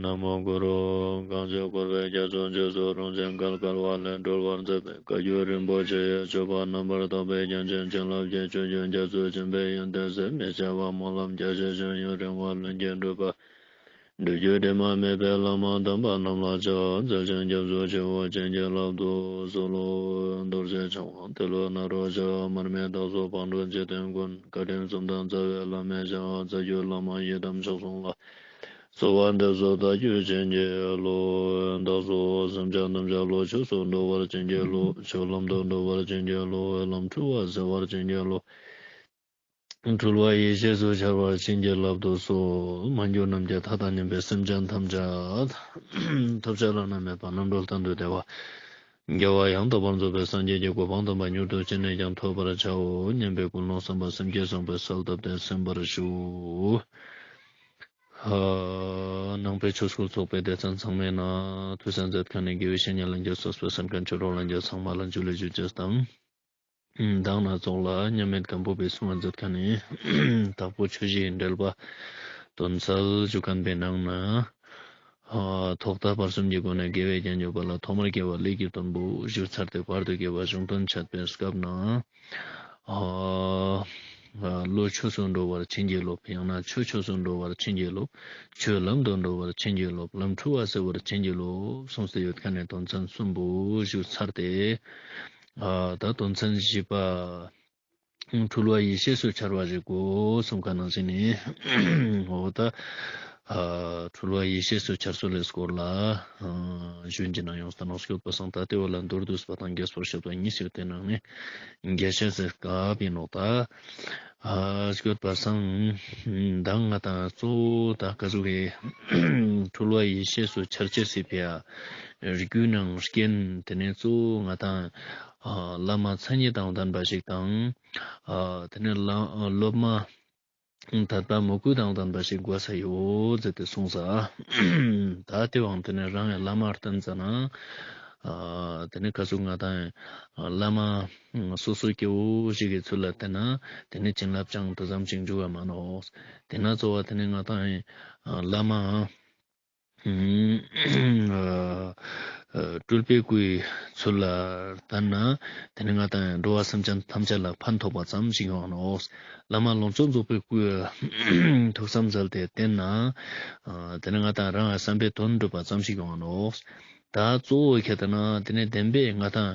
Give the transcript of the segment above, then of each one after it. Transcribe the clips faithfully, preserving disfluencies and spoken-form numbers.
ན་མོ་གུ་རུ། གང་ཞིག་འཁོར་བའི་རྒྱ་མཚོ་འཇིགས་སུ་རུང་ཞིང་བརྒལ་དཀའ་བ་ལས་སྒྲོལ་བར་མཛད་པའི་བཀའ་བརྒྱུད་རིན་པོ་ཆེ་ཡི་སྤྱོད་པ་རྣམ་པར་དག་པའི་རྒྱན་ཅན་བྱིན་རླབས་ཀྱི་ཆུ་རྒྱུན་རྒྱ་མཚོ་ཆེན་པོའི་ཡོན་ཏན་ཟད་མི་ཤེས་པ་སྨོན་ལམ་རྒྱ་ཆེ་ཞིང་ཡུན་རིང་བ་ལྷུན་གྱིས་གྲུབ་པ། སྒྲུབ་བརྒྱུད་དྲི་མ་མེད་པའི་བླ་མ་དམ་པ་རྣམས་ལ་ཕྱག་འཚལ་ཞིང་སྐྱབས་སུ་མཆིའོ། བྱིན་གྱིས་བརླབ་ཏུ་གསོལ་ལོ། རྡོ་རྗེ་འཆང་དབང་ཏེ་ལོ་ནཱ་རོ་ཞབས། མར་མི་དྭགས་པོ་ཕག་གྲུ་འཇིག་རྟེན་མགོན། བཀའ་དྲིན་གསུམ་ལྡན་རྩ་བའི་བླ་མའི་ཞབས། རྩ་བརྒྱུད་བླ་མ་ཡི་དམ་མཆོག་གསུམ་ལ། གསོལ་བ་འདེབས་སོ་བདག་རྒྱུད་བྱིན་གྱིས་རློབས། བདག་སོགས་སེམས་ཅན་ཐམས་ཅད་བློ་ཆོས་སུ་འགྲོ་བར་བྱིན་གྱིས་རློབས། ཆོས་ལམ་དུ་འགྲོ་བར་བྱིན་གྱིས་རློབས། ལམ་འཁྲུལ་བ་སེལ་བར་བྱིན་གྱིས་རློབས། འཁྲུལ་བ་ཡེ་ཤེས་སུ་འཆར་བར་བྱིན་གྱིས་བརླབ་ཏུ་གསོལ། མ་གྱུར་ནམ་མཁའི་མཐའ་དང་མཉམ་པའི་སེམས་ཅན་ཐམས་ཅད་ཐོབ་བྱ་བླ་ན་མེད་པ་རྣམ་གྲོལ་གཏན་དུ་བདེ་བ། རྒྱལ་བ་ཡང་དག་པར་རྫོགས་པའི་སངས་རྒྱས་ཀྱི་གོ་འཕང་དམ་པ་མྱུར་དུ་ཅི་ནས་ཀྱང་ཐོབ་པར་བྱའོ་སྙམ་པའི་ཀུན་སློང་བསམ་པ་སེམས་བསྐྱེད་བཟང་པོས་གསལ་བཏབ་སྟེ་གསན་པར་ཞུ། ནང་པའི་ཆོས་སྐུལ་ཚོགས་པའི་སྡེ་ཚན་ཚང་མའི་ནང་ཐོས་བསམ་མཛད་མཁན་ནི་དགེ་བའི་བཤེས་གཉེན་ལྷན་རྒྱས་ཚོགས་པའི་གསན་མཁན་ཆོས་གྲོགས་ལྷན་རྒྱས་ཚང་མ་ལ་ཇུ་ལེ་ཇུ་ཅེས་དང་། མདང་ནས་ཚོགས་ལ་མཉམ་མེད་སྒམ་པོ་པའི་གསུང་ང་མཛད་མཁན་ནི་དྭགས་པོ་ཆོས་བཞིའི་འགྲེལ་པ་དོན་གསལ་ཞུ་མཁན་པའི་ནང་ན། ཐོག་མཐའ་བར་གསུམ་གྱི་སྒོ་ནས་དགེ་བའི་རྒྱན་བརྗོད་པ་ལ་ཐོག་མར་དགེ་བ་ཀླད་ཀྱི་དོན་པོ་ཞུ་ཚར་ཏེ་བར་དུ་དགེ་བ་གཞུང་དོན་འཆད་པའི་སྐབས་ན། བློ་ཆོས་སུ་འགྲོ་བར་བྱིན་གྱིས་རློབས། ཡང་ན་ཆོས་ཆོས་སུ་འགྲོ་བར་བྱིན་གྱིས་རློབས། ཆོས་ལམ་དུ་འགྲོ་བར་བྱིན་གྱིས་རློབས། ལམ་འཁྲུལ་བ་སེལ་བར་བྱིན་གྱིས་རློབས་གསུངས་ཏེ་ཡོད་མཁན་ནི་དོན་ཚན་གསུམ་པོ་ཞུ་ཚར་ཏེ། ད་དོན་ཚན་བཞི་པ། འཁྲུལ་བ་ཡེ་ཤེས་སུ་འཆར་བ་ཞིག་གོ་གསུངས་མཁན་ནང་བཞིན་ནི། འོ་ད། འཁྲུལ་བ་ཡེ་ཤེས་སུ་འཆར་སྲོལ་ལས་སྐོར་ལ། ཞུན་གྱི་ནང་ཡོངས་ལྟ་ནོག་སྐྱོད་པ་སང་ད་ལྟེ་བ་ལ་མདོར་བསྡུས་པ་དང་རྒྱས་པར་བཤད་པ་གཉིས་ཡོད་དེ་ནང་ནས་རྒྱས་བཤད་ཟེར་སྐབས་ཡིན་ནོག་ད། སྐྱོད་པ་སང་། མདང་ང་དང་གཙོ་བོ་ད་ག་ཟུག་གི་འཁྲུལ་བ་ཡེ་ཤེས་སུ་འཆར་ཅེས་སི་ཕི་ཡ། རྒྱུ་ནང་རྐྱེན་དེ་ནས་གཙོ་བོ་ང་དང་། བླ་མ་མཚན་ཉིད་དང་ལྡན་པ་ཞིག་དང་། དེ་ནས་སློབ་མ་དད་པ་མོས་གུས་དང་ལྡན་པ་ཞིག་དགོས་ས་ཡོད་ཟེར་ཏེ་གསུངས་ས། ད་དེ་བའང་དེ་ནས་རང་ཡང་བླ་མ་བསྟེན་ཙ་ན། དེ་ནས་ག་ཟུག་ང་དང་བླ་མ་སོ་སོ་སྐྱེ་བོ་ཞིག་གི་ཚུལ་ལ་བསྟེན་ན་དེ་ནས་བྱིན་རླབས་ཅང་དེ་ཙམ་ཞིག་འཇུག་ག་མ་ནོག་དེ་ན་གཙོ་བོ་དེ་ནས་ང་དང་བླ་མ། སྤྲུལ་པའི་སྐུའི་ཚུལ་ལ་ལྟར་ན་དེ་ནི་ང་དང་འགྲོ་བ་སེམས་ཅན་ཐམས་ཅད་ལ་ཕན་ཐོགས་པ་ཙམ་ཞིག་ཡོང་ནོག་བླ་མ་ལོངས་སྤྱོད་རྫོགས་པའི་སྐུའི་ཐུགས་བསམ་གསལ་ཏེ་བསྟེན་ན་དེ་ནི་ང་དང་རང་བསམ་པའི་དོན་འགྲུབ་པ་ཙམ་ཞིག་ཡོང་ནོག་ད་གཙོ་བོ་ཁྱེད་ལྟ་ན་དེ་ནི་བདེན་པའི་ང་དང་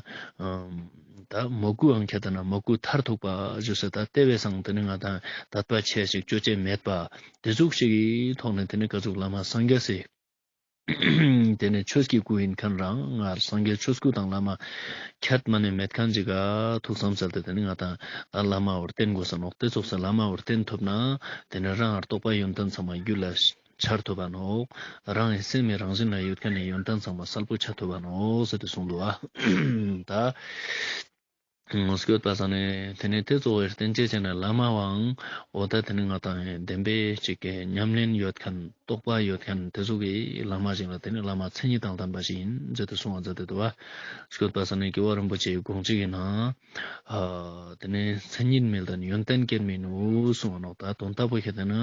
ད་མོས་གུས་ཨང་ཁྱེད་ལྟ་ན་མོས་གུས་མཐར་ཐུག་པ་ཞུ་ས་ད་ལྟེ་བའི་སང་དེ་ནི་ང་དང་དད་པ་ཆེ་ཞིག་ཅོ་ཅེས་མེད་པ། དེ་ཟུག་ཞིག་གི་ཐོག་ནས་དེ་ནི་ག་ཟུག་བླ་མ་སངས་རྒྱས་སི། དེ་ནི་ཆོས་ཀྱི་སྐུ་ཡིན་མཁན་རང་ང་སངས་རྒྱས་ཆོས་སྐུ་དང་བླ་མ་ཁྱད་མ་ནས་མེད་མཁན་ཅིག་ག་ཐུགས་བསམ་གསལ་ཏེ་དེ་ནི་ང་དང་ད་བླ་མ་བོར་བསྟེན་དགོས་ས་ནོག་དེ་ཙོགས་སུ་བླ་མ་བོར་བསྟེན་ཐུབ་ན་དེ་ནི་རང་ང་རྟོགས་པ་ཡོན་ཏན་ཚང་མ་རྒྱུད་ལ་འཆར་ཐུབ་པ་ནོག་རང་ངི་སེམས་མི་རང་བཞིན་ལ་ཡོད་མཁན་ནི་ཡོན་ཏན་ཚང་མ་གསལ་པོ་ཆ་ཐུབ་པ་ནོག་ཟེར་ཏེ་གསུངས་འདུག་ཨ། ད། སྐྱོད་པ་ས་ནས་དེ་ནས་དེ་གཙོ་བོའི་བསྟན་བཅོས་བྱས་ནས་བླ་མ་བའང་འོ་ད་དེ་ནི་ང་དང་བདེན་པའི་ཅིག་གི་ཉམས་ལེན་ཡོད་མཁན་རྟོགས་པ་ཡོད་མཁན་དེ་ཚོ་གི་བླ་མ་ཞིག་ལ་དེ་ནི་བླ་མ་མཚན་ཉིད་དང་ལྡན་པ་ཞིག་ཡིན་ཟེར་ཏེ་གསུང་བ་མཛད་དེ་འདུག་བ། སྐྱོད་པ་ས་ནས་རྒྱལ་བ་རིན་པོ་ཆེའི་དགོངས་གཅིག་ཡིན་ན་དེ་ནི་མཚན་ཉིད་མི་ལྡན་ཡོན་ཏན་སྐྱེར་མི་ནུས་གསུང་བ་ནོག་ད་དོན་དག་པོ་ཁྱེད་ལྟ་ན་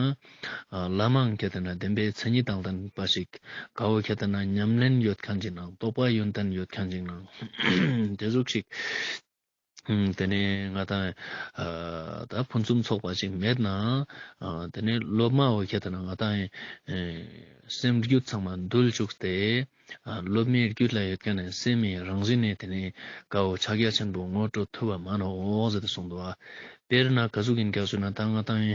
བླ་མའང་ཁྱེད་ལྟ་ན་བདེན་པའི་མཚན་ཉིད་དང་ལྡན་པ་ཞིག་ག་བོ་ཁྱེད་ལྟ་ན་ཉམས་ལེན་ཡོད་མཁན་ཅིག་ནང་རྟོགས་པ་ཡོན་ཏན་ཡོད་མཁན་ཅིག་ནང་དེ་ཟུག་ཞིག་དེ་ནས་ང་དང་ད་ཕུན་སུམ་ཚོགས་པ་ཞིག་མེད་ན་དེ་ནས་སློབ་མ་བོ་ཁྱེད་ལྟ་ན་ང་དང་སེམས་རྒྱུད་ཚང་མ་འདུལ་བཅུག་སྟེ་སློབ་མའི་རྒྱུད་ལ་ཡོད་མཁན་ནི་སེམས་མི་རང་བཞིན་ནས་དེ་ནས་ག་བོ་ཕྱག་རྒྱ་ཆེན་པོ་ངོ་སྤྲོད་ཐུབ་པ་མ་ནོག་ཟེར་ཏེ་གསུངས་འདུག་བ། དཔེར་ན་ག་ཟུག་ཡིན་ག་ཟུག་ན་ད་ང་དང་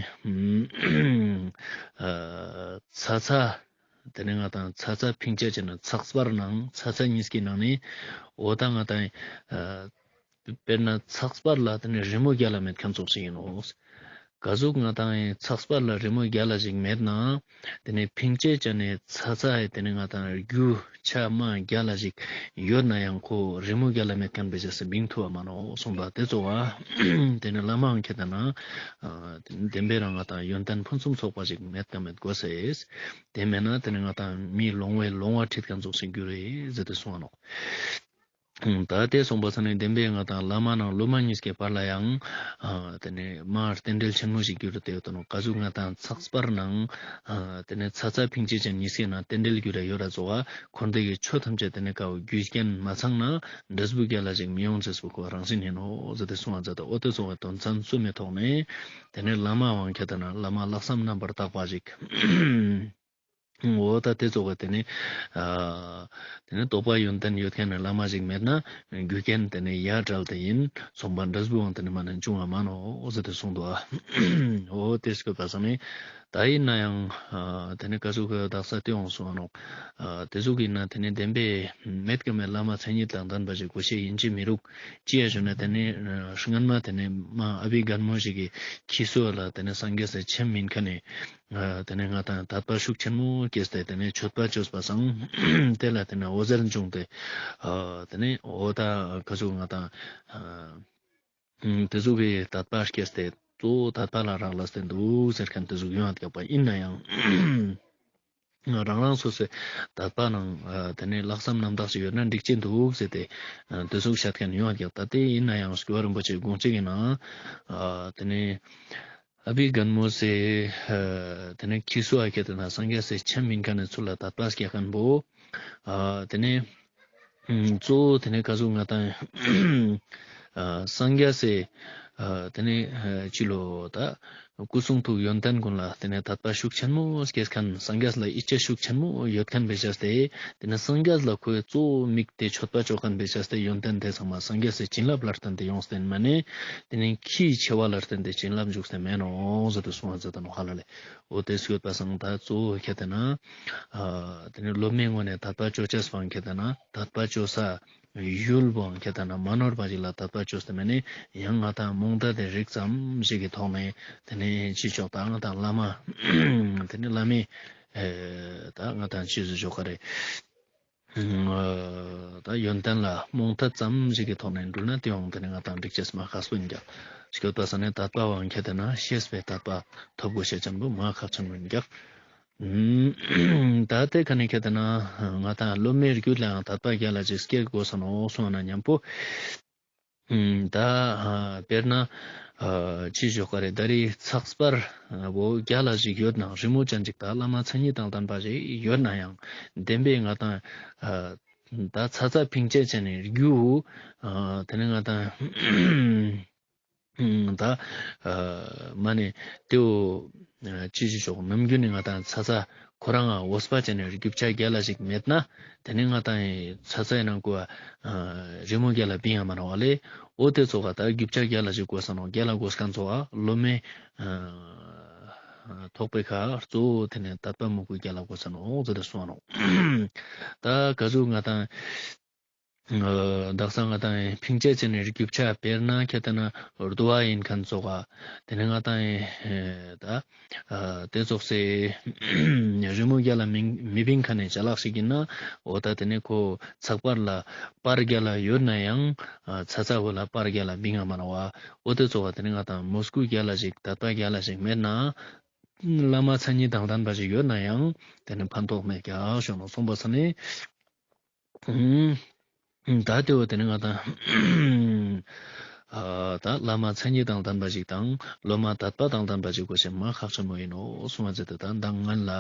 ཚ་ཚ། དེ་ནས་ང་དང་ཚ་ཚ་ཕིང་ཅེས་བྱས་ན་ཚགས་པར་ནང་ཚ་ཚ་གཉིས་ཀྱི་ནང་ནས་འོ་ད་ང་དང་དཔེར་ན་ཚགས་པར་ལ་དེ་ནས་རི་མོ་རྒྱལ་ལ་མེད་མཁན་ཙོགས་ཤིག་ཡིན་ནོག་ག་ཟུག་ང་དང་ཚགས་པར་ལ་རི་མོ་རྒྱལ་ལ་ཞིག་མེད་ན་དེ་ནས་ཕིང་ཅེས་བྱས་ནས་ཚ་ཚ་ཡི་དེ་ནས་ང་དང་རྒྱུ་ཆ་མ་རྒྱལ་ལ་ཞིག་ཡོད་ན་ཡང་ཁོ་རི་མོ་རྒྱལ་ལ་མེད་མཁན་བེ་ཅེས་སི་མིང་ཐུབ་པ་མ་ནོག་གསུངས་པ་དེ་གཙོ་བོ་དེ་ནས་བླ་མའང་ཁྱེད་ལྟ་ན། བདེན་པའི་རང་ང་དང་ཡོན་ཏན་ཕུན་སུམ་ཚོགས་པ་ཞིག་མེད་ཀ་མེད་དགོས་ས་ཡིན། དེ་མེད་ན་དེ་ནི་ང་དང་མི་ལོང་བའི་ལོང་བ་ཁྲིད་མཁན་ཙོགས་ཤིག་འགྱུར་རེད་ཟེར་ཏེ་གསུངས་པ་ནོག་ད་དེ་སོང་པ་ས་ནི་བདེན་པའི་ང་དང་བླ་མ་ནང་སློབ་མ་གཉིས་ཀྱི་བར་ལ་ཡང་ཨ་དེ་ནས་མ་རྟེན་འབྲེལ་ཆེན་མོ་ཞིག་གྱུར་ཏེ་ཡོད་དོ་ནོ། ག་ཟུག་ང་དང་ཚགས་པར་ནང་ཨ་དེ་ནས་ཚ་ཚ་ཕིང་ཅེ་ཅན་གཉིས་ཀྱི་ནང་རྟེན་འབྲེལ་གྱུར་ཡོད་ར་ཙོགས་འཁོར་འདས་ཀྱི་ཆོས་ཐམས་ཅད་དེ་ནས་ཀ་བོ་རྒྱུ་རྐྱེན་མ་ཚང་ན་འབྲས་བུ་རྒྱལ་ལ་ཞིག་མི་ཡོང་ཅེས་པོ་ཁོ་རང་བཞིན་ཡིན་ནོ་ཟེར་ཏེ་གསུངས་པ་མཛད་དེ། འོ་དེ་ཙོགས་དོན་ཚན་གསུམ་མི་ཐོག་ནས་དེ་ནས་བླ་མ་བང་ཁྱེར་ཏེ་ན་བླ་མ་ལྷག་བསམ་རྣམ་པར་དག་པ་ཞིག་འོ་ད་དེ་ཙོགས་པ་དེ་ནི་ཨ་དེ་ནི་རྟོགས་པ་ཡོན་ཏན་ཡོད་མཁན་ནི་བླ་མ་ཞིག་མེད་ན་རྒྱུ་རྐྱེན་དེ་ནི་ཡ་བྲལ་ཏེ་ཡིན་སོང་པ་འབྲས་བུའང་དེ་ནི་མ་ནི་འབྱུང་བ་མ་ནོག་ཟེར་ཏེ་གསུངས་འདུག་ཨ། འོ་དེ་སྐྱོད་པ་སང་ནི་ད་ཡིན་ན་ཡང་ཨ་དེ་ནི་ག་ཟུག་གི་དག་ས་དེ་འོང་སོང་ཨ་ནོག། ཨ་དེ་ཟུག་ཡིན་ན་དེ་ནི་བདེན་པའི་མེད་ཀ་མེད་བླ་མ་མཚན་ཉིད་དང་ལྡན་པ་ཞིག་གོ་ཤེས་ཡིན་གཅིག་མི་རུག། ཅི་ཡ་ཞུ་ན་དེ་ནི་ཨ་སྔན་མ་དེ་ནི་མ་ཨ་བི་རྒན་མོ་ཞིག་གི་ཁྱི་སོ་ལ་དེ་ནི་སངས་རྒྱས་སི་ཆེམ་མིན་མཁན་ནི། ཨ་དེ་ནས་ང་དང་དད་པ་ཤུགས་ཆེན་མོ་སྐྱེས་ཏེ་དེ་ནས་མཆོད་པ་བཅོས་པ་སང་དེ་ལ་དེ་ནས་འོད་ཟེར་བྱུང་སྟེ། ཨ་དེ་ནས་འོ་ད་ག་ཟུག་ང་དང་ཨ་དེ་ཟུག་གི་དད་པ་སྐྱེས་ཏེ་གཙོ་བོ་དད་པ་ལ་རག་ལས་ཏེ་འདུག་ཟེར་མཁན་དེ་ཟུག་ཡོང་བ་རྒྱག་པ་ཡིན་ན་ཡང་། རང་རང་སོ་སོའི་དད་པ་ནང་ཨ་དེ་ནས་ལྷག་བསམ་རྣམ་དག་ཅིག་ཡོད་ན་འགྲིག་ཅེས་འདུག་ཟེར་ཏེ་ཨ་དེ་ཟུག་བཤད་མཁན་ཡོང་བ་རྒྱག། ད་དེ་ཡིན་ན་ཡང་སྐྱོ་བ་རིན་པོ་ཆེ་དགོངས་གཅིག་གི་ནང་ཨ་དེ་ནས། ཨ་བི་རྒན་མོ་སི་ཨ་དེ་ནས་ཁྱི་སོ་ཨ་ཁྱེར་ཏེ་ན་སངས་རྒྱས་སི་ཆེམ་མིན་མཁན་ནི་ཚུལ་ལ་དད་པ་སྐྱེ་མཁན་པོ། ཨ་དེ་ནས་ཨ་གཙོ་བོ་དེ་ནས་ག་ཟུག་ང་དང་ཨ་སངས་རྒྱས་སི་ཨ་དེ་ནས་ཨ་ཅི་ལོ་ད་སྐུ་གསུང་ཐུགས་ཡོན་ཏན་ཀུན་ལ་དེ་ནས་དད་པ་ཤུགས་ཆེན་མོ་སྐྱེ་མཁན། སངས་རྒྱས་ལ་ཡིད་ཆེས་ཤུགས་ཆེན་མོ་ཡོད་མཁན་པེ་བྱས་ཏེ། དེ་ནས་སངས་རྒྱས་ལ་ཁོའི་གཙོ་བོ་དམིགས་ཏེ་མཆོད་པ་བཅོ་མཁན་པེ་བྱས་ཏེ་ཡོན་ཏན་དེ་ཚང་མ་སངས་རྒྱས་སི་བྱིན་རླབས་ལ་བརྟེན་ཏེ་ཡོངས་ཏེ་མ་ནས། དེ་ནས་ཁྱིའི་ཆེ་བ་ལ་བརྟེན་ཏེ་བྱིན་རླབས་འཇུག་སྟེ་མེད་ནོག་ཟེར་ཏེ་གསུངས་པ་མཛད་དེ་ནོག་ཧ་ལ་ལེ། འོ་དེ་སྐྱོད་པ་སང་ད་གཙོ་བོ་ཁྱེར་ཏེ་ན་ཨ་དེ་ནས་སློབ་མའི་ངོས་ནས་དད་པ་བཅོ་ཅེས་པོའང་ཁྱེར་ཏེ་ན་དད་པ་བཅོ་ས་ཡུལ་པོའང་ཁྱེར་ཏེ་ན་མ་ནོར་བ་ཞིག་ལ་དད་པ་བཅོས་ཏེ་མ་ནས། ཡང་ང་དང་རྨོངས་དད་དེ་རིགས་ཙམ་ཞིག་གི་ཐོག་ནས་དེ་ནས་ཅི་ཆོག་ད་ང་དང་བླ་མ་དེ་ནས་བླ་མའི་ཨེ་ད་ང་དང་ཅི་ཟེར་ཆོག་ག་རེ། ཨ་ད་ཡོན་ཏན་ལ་རྨོངས་དད་ཙམ་ཞིག་གི་ཐོག་ནས་འགྲུལ་ན་དེའང་དེ་ནས་ང་དང་འགྲིག་ཅེས་མ་ཁག་པོ་ཡིན་ཀྱང་། སྐྱོད་པ་སང་ནས་དད་པ་བང་ཁྱེར་ཏེ་ན་ཤེས་པའི་དད་པ་ཐོབ་དགོས་ཤེས་ཅན་པོ་མ་ཁག་ཆེན་པོ་ཡིན་ཀྱང་། ཨུམ་ད་དེ་ཁ་ནས་ཁྱེར་ཏེ་ན་ང་དང་སློབ་མའི་རྒྱུད་ལའང་དད་པ་རྒྱལ་ལ་ཅིག་སྐྱེ་དགོས་ས་ནོག་གསུངས་ན་མཉམ་པོ། ཨུམ་ད་ཨ་དཔེར་ན་ཨ་ཅི་ཞོག་ག་རེ། ད་རེས་ཚགས་པར་ཨ་བོ་རྒྱལ་ལ་ཞིག་ཡོད་ན་རི་མོ་ཅན་ཅིག་ད་བླ་མ་མཚན་ཉིད་དང་ལྡན་པ་ཞིག་ཡོད་ན་ཡང་བདེན་པའི་ང་དང་ཨ་ད་ཚ་ཚ་ཕིང་ཅེས་ཅན་ནི་རྒྱུ་ཨ་དེ་ནས་ང་དང་ཨུམ་ད་ཨ་མ་ནི་དེའོ་ཨ་ཅི་ཞིག་ཞོག་ནམ་རྒྱུན་ནི་ང་དང་ཚ་ཚ་ཁོ་རང་ང་འོས་པ་ཅན་ནི་རྒྱུ་ཆ་རྒྱལ་ལ་ཞིག་མེད་ན། དེ་ནས་ང་དང་ཚ་ཚའི་ནང་ཁུ་ཨ་རི་མོ་རྒྱལ་ལ་བིང་ང་མ་ནོག་ལེ། འོ་དེ་ཙོགས་ད་རྒྱུ་ཆ་རྒྱལ་ལ་ཞིག་དགོས་ས་ནོག། རྒྱལ་ལ་དགོས་མཁན་ཙོགས་སློབ་མའི་ཨ་ཐོག་པའི་ཁ་གཙོ་བོ་དེ་ནས་དད་པ་མོས་གུས་རྒྱལ་ལ་དགོས་ས་ནོག་ཟེར་ཏེ་གསུངས་ནོག། ད་ག་ཟུག་ང་དང་ཨ་དག་ས་ང་དང་ཕིང་ཅེས་ཅན་ནི་རྒྱུ་ཆ་དཔེར་ན་ཁྱེར་ཏེ་ན་རྡོ་བ་ཡིན་མཁན་ཙོགས། དེ་ནས་ང་དང་ཨེ་ད་ཨ་དེ་ཙོགས་སེ་རི་མོ་རྒྱལ་ལ་མི་མི་བིང་མཁན་ནི་ཅ་ལག་ཞིག་ཡིན་ན། འོ་ད་དེ་ནས་ཁོ་ཚགས་པར་ལ་པར་རྒྱལ་ལ་ཡོད་ན་ཡང་ཨ་ཚ་ཚ་བོ་ལ་པར་རྒྱལ་ལ་བིང་ང་མ་ནོག་པ། འོ་དེ་ཙོགས་དེ་ནས་ང་དང་མོས་གུས་རྒྱལ་ལ་ཞིག་དད་པ་རྒྱལ་ལ་ཞིག་མེད་ན། བླ་མ་མཚན་ཉིད་དང་ལྡན་པ་ཞིག་ཡོད་ན་ཡང་དེ་ནས་ཕན་ཐོགས་མེད་ཀྱག་ཞུ་ནོག། གསུངས་པ་སང་ནས། ཨུམ། ད་དེ་བོ་དེ་ནས་ང་དང་ཨ་ད་བླ་མ་མཚན་ཉིད་དང་ལྡན་པ་ཞིག་དང་སློབ་མ་དད་པ་དང་ལྡན་པ་ཞིག་དགོས་ཤེས་མ་ཁག་ཆེན་མོ་ཡིན་ནོག་གསུངས་པ་མཛད་དེ། ད་མདང་སྔན་ལ་ཨ་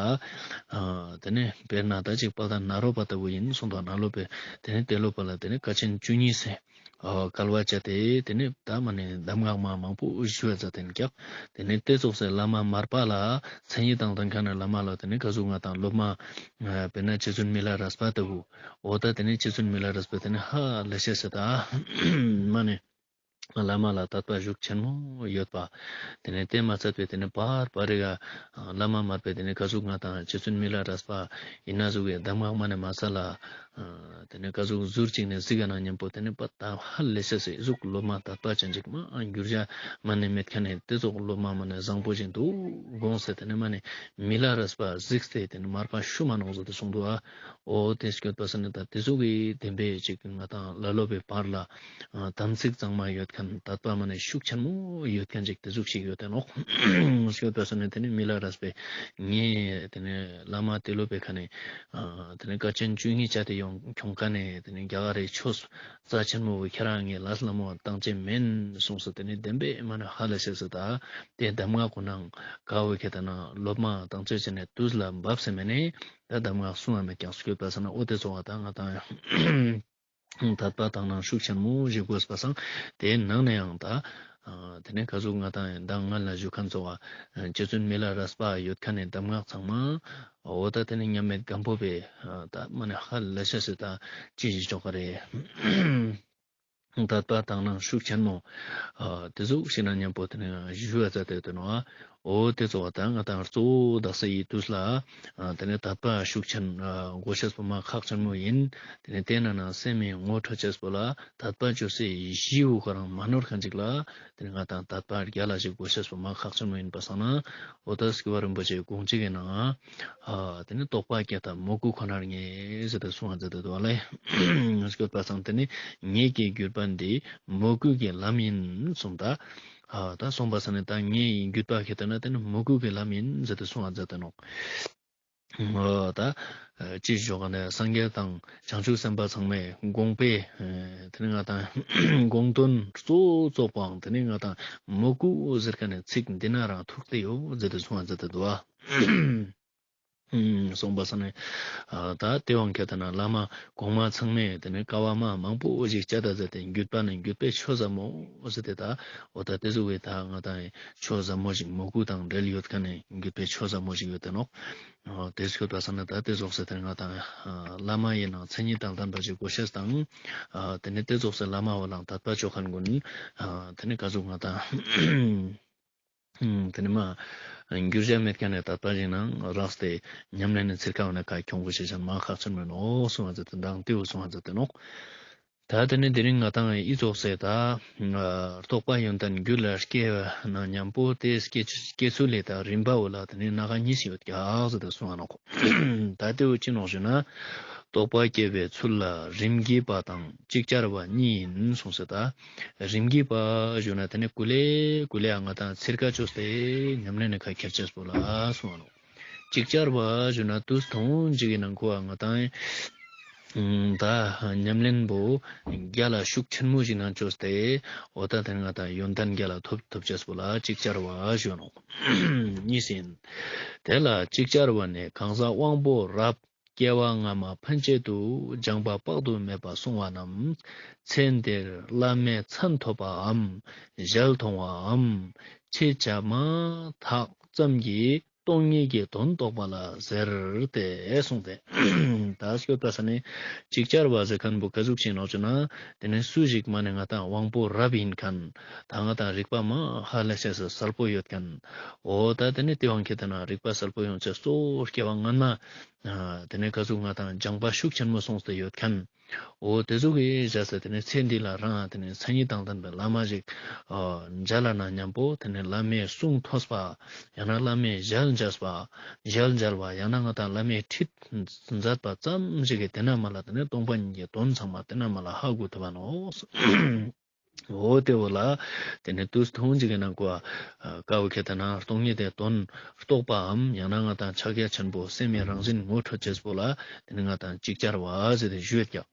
དེ་ནས་དཔེར་ན་ད་ཅིག་དཔལ་ལྡན་ནཱ་རོ་པ་ལྟ་བུ་ཡིན་གསུངས་དོ། ནཱ་རོ་པའི་དེ་ནས་ཏེ་ལོ་པ་ལ་དེ་ནས་དཀའ་ཆེན་བཅུ་གཉིས་སེ་ཨ་སྐལ་བ་བཅད་དེ་དེ་ནས་ད་མ་ནས་གདམས་ངག་མ་མང་པོ་ཞུ་བ་མཛད་དེ་ཀྱག། དེ་ནས་དེ་ཙོགས་སེ་བླ་མ་མར་པ་ལ་མཚན་ཉིད་དང་ལྡན་མཁན་ནི་བླ་མ་ལ་དེ་ནས་ག་ཟུག་ང་དང་སློབ་མ་ཨ་དཔེར་ན་རྗེ་བཙུན་མི་ལ་རས་པ་ལྟ་བུ། འོ་ད་དེ་ནས་རྗེ་བཙུན་མི་ལ་རས་པ་དེ་ནས་ཧ་ལས་ཤེས་སེ་ད་མ་ནས་བླ་མ་ལ་དད་པ་ཤུགས་ཆེན་མོ་ཡོད་པ། དེ་ནས་དེ་མ་ཚད་པའི་དེ་ནས་བར་བར་རི་ག་བླ་མ་མར་པའི་དེ་ནས་ག་ཟུག་ང་དང་རྗེ་བཙུན་མི་ལ་རས་པ་ཡིན་ན་ཟུག་གི་གདམས་ངག་མ་ནས་མ་ས་ལ་ཨ་དེ་ནས་ག་ཟུག་ཟུར་ཅིག་ནས་གཟིགས་ཀ་ན་མཉམ་པོ་དེ་ནས་པ་ད་ཧ་ལས་ཤེས་སེ་ཟུག་སློབ་མ་དད་པ་ཅན་ཅིག་མ་འགྱུར་བྱ་མ་ནས་མེད་མཁན་ནི་དེ་ཙོགས་སློབ་མ་མ་ནས་བཟང་པོ་ཅིག་འདུག་དགོངས་སེ་དེ་ནས་མ་ནས་མི་ལ་རས་པ་གཟིགས་ཏེ་དེ་ནས་མར་པ་ཤུ་མ་ནོག་ཟེར་ཏེ་གསུངས་འདུག་ཨ། འོ་དེ་སྐྱོད་པ་སང་ནས་ད་དེ་ཟུག་གི་བདེན་པའི་ཅིག་ང་དང་ལ་སློབ་པའི་བར་ལ་ཨ་དམ་ཚིག་གཙང་མ་ཡོད་མཁན། དད་པ་མ་ནེ་ཤུགས་ཆེན་མོ་ཡོད་ཁན་ཅིག་ཏེ་ཟུག་ཞིག་ཡོད་ཏེ་ནོག། སྐྱོད་པ་སང་ནེ་ཏེ་ནེ་མི་ལ་རས་པའི་ངའི་ཏེ་ནེ་བླ་མ་ཏེ་ལོ་པའི་ཁ་ནེ་ཨ་ཏེ་ནེ་དཀའ་ཆེན་བཅུ་གཉིས་ཅད་དེ་ཡོང་ཁྱོང་ཁན་ནི་ཏེ་ནེ་རྒྱ་གར་རི་ཆོས་རྩ་ཆེན་མོ་བོ་ཁྱེ་རང་ངའི་ལས་སླ་མོ་བཏང་ཅེས་མེན་གསུངས་སོ། ཏེ་ནེ་བདེན་པའི་མ་ནེ་ཧ་ལས་ཤེས་སོ། ད་ཏེ་གདམས་ངག་གུན་ནང་ཀ་བོ་ཁྱེ་ད་ན་སློབ་མ་དང་ཆོས་ཅན་ནི་དུས་ལ་བབས་སེ་མེ་ནེ་ད་གདམས་ངག་གསུང་བ་མེད་ཀྱང་སྐྱོད་པ་སང་ན་འོ་ཏེ་ཚོ་བ་ད་ང་དང་དད་པ་དང་ནང་ཤུགས་ཆེན་མོ་ཞིག་དགོས་པ་སང་ཏེ་ནང་ནེ་ཡང་ད་ཨ་ཏེ་ནེ་ཀ་ཟུག་ང་དང་ཡང་ད་ང་ལ་ཞུ་ཁན་ཚོ་བ་རྗེ་བཙུན་མི་ལ་རས་པ་ཡོད་ཁན་ནི་གདམས་ངག་ཚང་མ་འོ་ད་ཏེ་ནེ་མཉམ་མེད་སྒམ་པོ་པའི་ཨ་ད་མ་ནེ་ཧ་ལས་ཤེས་སོ། ད་ཅི་ཞིག་ཆོག་ག་རེ། དད་པ་དག་སྣང་ཤུགས་ཆེན་མོ། ཨ་ཏེ་ཟུག་ཤིག་ན་ཉམ་པོ་ཏེ་ནེ་ཞུ་བ་ཛད་དེ་ཡོད་ཏེ་ནོག། འོ་ཏེ་ཚོ་བ་ད་ང་དང་གཙོ་བོ་དག་ས་ཡི་དུས་ལ་ཨ་ཏེ་ནེ་དད་པ་ཤུགས་ཆེན་ཨ་དགོས་ཤེས་པོ་མ་ཁག་ཆེན་མོ་ཨིན། ཏེ་ནེ་ཏེ་ན་ན་སེམས་མི་ངོ་འཕྲོད་ཅེས་པོ་ལ་དད་པ་ཅོ་སེ་ཞི་བོ་ཁོ་རང་མ་ནོར་ཁན་ཅིག་ལ་ཏེ་ནེ་ང་དང་དད་པ་རྒྱལ་ལ་ཞིག་དགོས་ཤེས་པོ་མ་ཁག་ཆེན་མོ་ཨིན་པ་སང་ན་འོ་ད་སྐྱོབ་པ་རིན་པོ་ཆེ་དགོངས་གཅིག་གི་ནང་ཨ་ཏེ་ནེ་རྟོག་པ་སྐྱེ་ད་མོས་གུས་ཁོ་ནར་ངེས་ཟེར་ཏེ་གསུང་བ་ཛད་དེ་འདུག་ལེ། སྐྱོད་པ་སང་ཏེ་ནེ་ངེད་ཀྱི་བརྒྱུད་པ་འདི་མོས་གུས་ཀྱི་ལམ་ཡིན་གསུངས་ད། ཨ་ད་གསུངས་པ་སང་ནེ་ད་ངེད་ཀྱི་བརྒྱུད་པ་ཁྱེད་ལྟ་ན་ཏེ་ནེ་མོས་གུས་ཀྱི་ལམ་ཡིན་ཟེར་ཏེ་གསུང་བ་ཛད་དེ་ནོག། ཨ་ད་ཅི་ཞོག་ནེ་སངས་རྒྱས་དང་བྱང་ཆུབ་སེམས་དཔའ་ཚང་མའི་དགོངས་པའི་ཏེ་ནེ་ང་དང་དགོངས་དོན་གཙོ་བོ་ཙོགས་པའང་ཏེ་ནེ་ང་དང་མོས་གུས་ཟེར་ཁན་ནི་ཚིག་འདི་ན་རང་ཐུག་སྟེ་ཡོད་ཟེར་ཏེ་གསུང་བ་ཛད་དེ་འདུག་ཨ། གསུངས་པ་སང་ནེ་ཨ་ད་ཏེ་བོ་ཁྱེད་ལྟ་ན་བླ་མ་གོང་མ་ཚང་མས་ཏེ་ནེ་དཀའ་བ་མ་མང་པོ་ཞིག་སྤྱད་ད་ཛད་དེ་བརྒྱུད་པ་ནི་བརྒྱུད་པའི་ཆོས་ཟབ་མོ་ཟེར་ཏེ་ད་འོ་ད་ཏེ་ཟུག་གི་ད་ང་དང་ཆོས་ཟབ་མོ་ཞིག་མོས་གུས་དང་འབྲེལ་ཡོད་ཁན་ནི་བརྒྱུད་པའི་ཆོས་ཟབ་མོ་ཞིག་ཡོད་ཏེ་ནོག། ཨ་ཏེ་སྐྱོད་པ་སང་ནེ་ད་ཏེ་ཙོགས་སེ་ཏེ་ནེ་ང་དང་ཨ་བླ་མ་ཡི་ནང་མཚན་ཉིད་དང་ལྡན་པ་ཞིག་དགོས་ཤེས་དང་ཨ་ཏེ་ནེ་ཏེ་ཙོགས་སེ་བླ་མ་བོ་ལ་དད་པ་ཅོ་ཁན་གུན་ཨ་ཏེ་ནེ་ཀ་ཟུག་ང་དང་ཨ་ཏེ་ནེ་མ་འགྱུར་བ་མེད་ཁན་ནི་དད་པ་ཞིག་ནང་རགས་ཏེ་ཉམས་ལེན་ནི་ཚིར་ཁ་བོ་ནེ་ཁ་ཁྱོང་དགོས་ཤེས་ཅན་མ་ཁག་ཆེན་མོ་ནོག་གསུང་བ་ཛད་དེ་དང་ཏེ་བོ་གསུང་བ་ཛད་དེ་ནོག། ད་ཏེ་ནེ་དེ་རིང་ང་དང་ཨི་ཙོགས་སེ་ད་རྟོགས་པ་ཡོན་ཏན་རྒྱུད་ལ་སྐྱེ་བ་ན་ཉམ་པོ་ཏེ་སྐྱེ་སྐྱེ་ཚུལ་ལས་ད་རིམ་པ་བོ་ལ་ཏེ་ནེ་ན་ཁ་གཉིས་ཡོད་ཀྱག་ཟེར་ཏེ་གསུང་བ་ནོག། ད་ཏེ་བོ་ཅི་ནོག་ཞུ་ན་རྟོགས་པ་སྐྱེ་བའི་ཚུལ་ལ་རིམ་གྱིས་པ་དང་ཅིག་ཅར་བ་གཉིས་ཡིན་གསུངས་སེ་ད། རིམ་གྱིས་པ་ཞུ་ན་ཏེ་ནེ་ཀུ་ལེ་ཀུ་ལེ་ང་དང་ཚིར་ཁ་ཅོས་ཏེ་ཉམས་ལེན་ནི་ཁ་ཁྱེར་ཅེས་པོ་ལ་གསུང་བ་ནོག། ཅིག་ཅར་བ་ཞུ་ན་དུས་ཐུང་ཅིག་གི་ནང་ཁོ་ང་དང་ད་ཉམས་ལེན་པོ་རྒྱལ་ལ་ཤུགས་ཆེན་མོ་ཞིག་ནང་ཅོས་ཏེ་འོ་ད་ཏེ་ང་དང་ཡོན་ཏན་རྒྱལ་ལ་ཐོབ་ཐོབ་ཅེས་པོ་ལ་ཅིག་ཅར་བ་ཞུ་ནོག། གཉིས་ཡིན། དེ་ལ་ཅིག་ཅར་བ་ནི་གང་ཟག་དབང་པོ་རབ། སྐྱེ་བ་སྔ་མ་ཕན་ཆད་དུ། སྦྱངས་པ་དཔག་ཏུ་མེད་པ་བསྲུང་བ་རྣམས། ཚེ་འདིར་བླ་མའི་མཚན་ཐོབ་པའམ། ཞལ་མཐོང་བའམ། ཕྱི་བྱ་མ་ཐག་ཙམ་གྱིས་སྟོང་ཉིད་ཀྱི་དོན་རྟོགས་པ་ལ་ཟེར་ཏེ་གསུངས་ཏེ། ད་སྐྱོད་པ་སང་ནེ་ཅིག་ཅར་བ་ཟེར་ཁན་བོ་ཀ་ཟུག་ཅིག་ནོག་ཞུ་ན་ཏེ་ནེ་སུ་ཞིག་མ་ནེ་ང་དང་དབང་པོ་རབ་ཡིན་ཁན་ད་ང་དང་རིག་པ་མ་ཧ་ལས་ཤེས་སུ་སལ་པོ་ཡོད་ཁན་འོ་ད་ཏེ་ནེ་ཏེ་བོ་ཁྱེད་ལྟ་ན་རིག་པ་སལ་པོ་ཡོང་ཅེས་གཙོ་བོ་སྐྱེ་བ་སྔ་མ་ཨ་ཏེ་ནེ་ཀ་ཟུག་ང་དང་སྦྱངས་པ་ཤུགས་ཆེན་མོ་སོང་སྟེ་ཡོད་ཁན། འོ་ཏེ་ཟུག་གི་བཞག་སྟེ་ཏེ་ནེ་ཚེ་འདི་ལ་རང་ཏེ་ནེ་མཚན་ཉིད་དང་ལྡན་པའི་བླ་མ་ཞིག་ཨ་མཇལ་ན་ཉམ་པོ་ཏེ་ནེ་བླ་མའི་གསུང་ཐོས་པ། ཡང་ན་བླ་མའི་ཞལ་མཇལ་བ། ཞལ་མཇལ་བ་ཡང་ན་ང་དང་བླ་མའི་ཁྲིད་མཛད་པ་ཙམ་ཞིག་གི་ཏེ་ན་མ་ལ་ཏེ་ནེ་སྟོང་པ་ཉིད་ཀྱི་དོན་ཚང་མ་ཏེ་ན་མ་ལ་ཧ་གོ་ཐུབ་བ་ནོག། འོ་ཏེ་བོ་ལ་ཏེ་ནེ་དུས་ཐུང་ཅིག་གི་ནང་ཁོ་ཨ་ཀ་བོ་ཁྱེད་ལྟ་ན་སྟོང་ཉིད་དེ་དོན་རྟོགས་པའམ་ཡང་ན་ང་དང་ཕྱག་རྒྱ་ཆེན་པོ་སེམས་ཡི་རང་བཞིན་ངོ་འཕྲོད་ཅེས་པོ་ལ་ཏེ་ནེ་ང་དང་ཅིག་ཅར་བ་ཟེར་ཏེ་ཞུ་ཡོད་ཀྱག།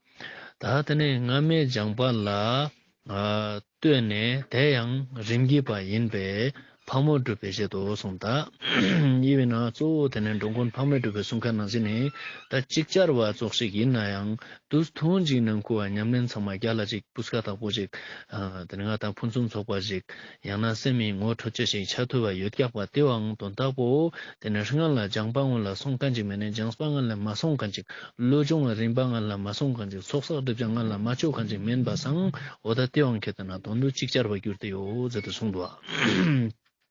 ད་ཏེ་ནེ་སྔ་མའི་སྦྱངས་པ་ལ་ཨ་ལྟོས་ནས་དེ་ཡང་རིམ་གྱིས་པ་ཡིན་པས་ཕག་མོ་གྲུ་པས་བཞེད་དོ་གསུངས་ད། ཡིན་ན་གཙོ་བོ་ཏེ་ནེ་འགྲོ་མགོན་ཕག་མོ་གྲུ་པས་གསུངས་ཁན་ནང་བཞིན་ནི་ད་ཅིག་ཅར་བ་ཙོགས་ཤིག་ཡིན་ན་ཡང་དུས་ཐུང་ཅིག་ནང་ཁོ་བ་ཉམས་ལེན་ཚང་མ་རྒྱལ་ལ་ཅིག་སྤུས་ཀ་དག་པོ་ཞིག་ཨ་ཏེ་ནེ་ང་དང་ཕུན་སུམ་ཚོགས་པ་ཞིག་ཡང་ན་སེམས་མི་ངོ་འཕྲོད་ཅེས་ཤིག་ཆ་ཐུབ་པ་ཡོད་ཀྱག་པ། ཏེ་བོའང་དོན་དག་པོ་ཏེ་ནེ་སྔན་ལ་སྦྱངས་པ་སྔོན་ལ་སོང་ཁན་ཅིག་མེན་ན་སྦྱངས་པ་སྔན་ལ་མ་སོང་ཁན་ཅིག། བློ་སྦྱོང་རིམ་པ་སྔན་ལ་མ་སོང་ཁན་ཅིག། ཚོགས་བསགས་སྒྲིབ་སྦྱང་སྔན་ལ་མ་ཅོ་ཁན་ཅིག་མེན་པ་སང་འོ་ད་ཏེ་བོའང་ཁྱེད་ལྟ་ན་དོན་དུ་ཅིག་ཅར་བ་གྱུར་ཏེ་ཡོད་ཟེར་ཏེ་གསུངས་འདུག་པ།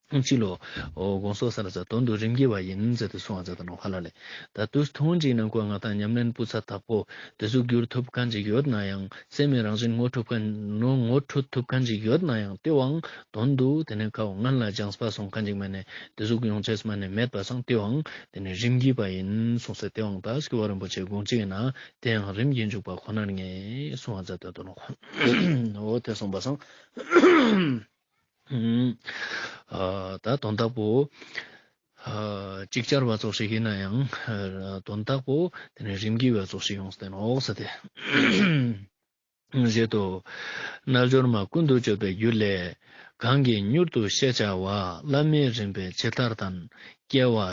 ཅི་ལོ། འོ་དགོངས་སོ་ས་ར་ས་དོན་དུ་རིམ་གྱིས་པ་ཡིན་ཟེར་ཏེ་གསུངས་པ་ཟེར་ཏེ་ནོ་ཧ་ལ་ལེ། ད་དུས་ཐུང་ཅིག་ནང་ཀོ་ང་ཏང་ཉམས་ལེན་སྤུས་ཚད་དག་པོ་དེ་ཟུག་འགྱུར་ཐུབ་མཁན་ཅིག་ཡོད་ན་ཡང་སེམས་མི་རང་བཞིན་ངོ་འཕྲོད་མཁན་ནོ་ངོ་འཕྲོད་ཐུབ་མཁན་ཅིག་ཡོད་ན་ཡང་དེ་བའང་དོན་དུ་དེ་ནས་ཁ་བོ་སྔན་ལ་སྦྱངས་པ་སོང་མཁན་ཅིག་མ་ནས་དེ་ཟུག་ཡོང་ཆེས་མ་ནས་མེད་པ་སང་དེ་བའང་དེ་ནས་རིམ་གྱིས་པ་ཡིན་གསུངས་ཟེར། དེ་བའང་ད་སྐྱོབ་པ་རིན་པོ་ཆེ་དགོངས་གཅིག་ཡིན་ན་དེ་ཡང་རིམ་གྱིས་འཇུག་པ་ཁོ་ནར་ངེས་གསུངས་པ་ཟེར་ཏེ་དོན་ནོ། འོ་དེ་གསུངས་པ་སང་། ཨུམ། ཨ་ད་དོན་དག་པོ། ཨ་ཅིག་ཅར་བ་ཙོགས་ཤིག་ཡིན་ན་ཡང་། ཨ་དོན་དག་པོ་དེ་ནས་རིམ་གྱིས་པ་ཙོགས་ཤིག་ཡོངས་ཏེ་ནོག་ཟེར་ཏེ། ཞེས་དོ། རྣལ་འབྱོར་མ་ཀུན་ཏུ་སྤྱོད་པའི་རྒྱུད་ལས། གང་གིས་མྱུར་དུ་ཤེས་བྱ་བ། བླ་མེད་རིམ་པས་ཇི་ལྟར་བསྟན། སྐྱེ་བ་བྱ་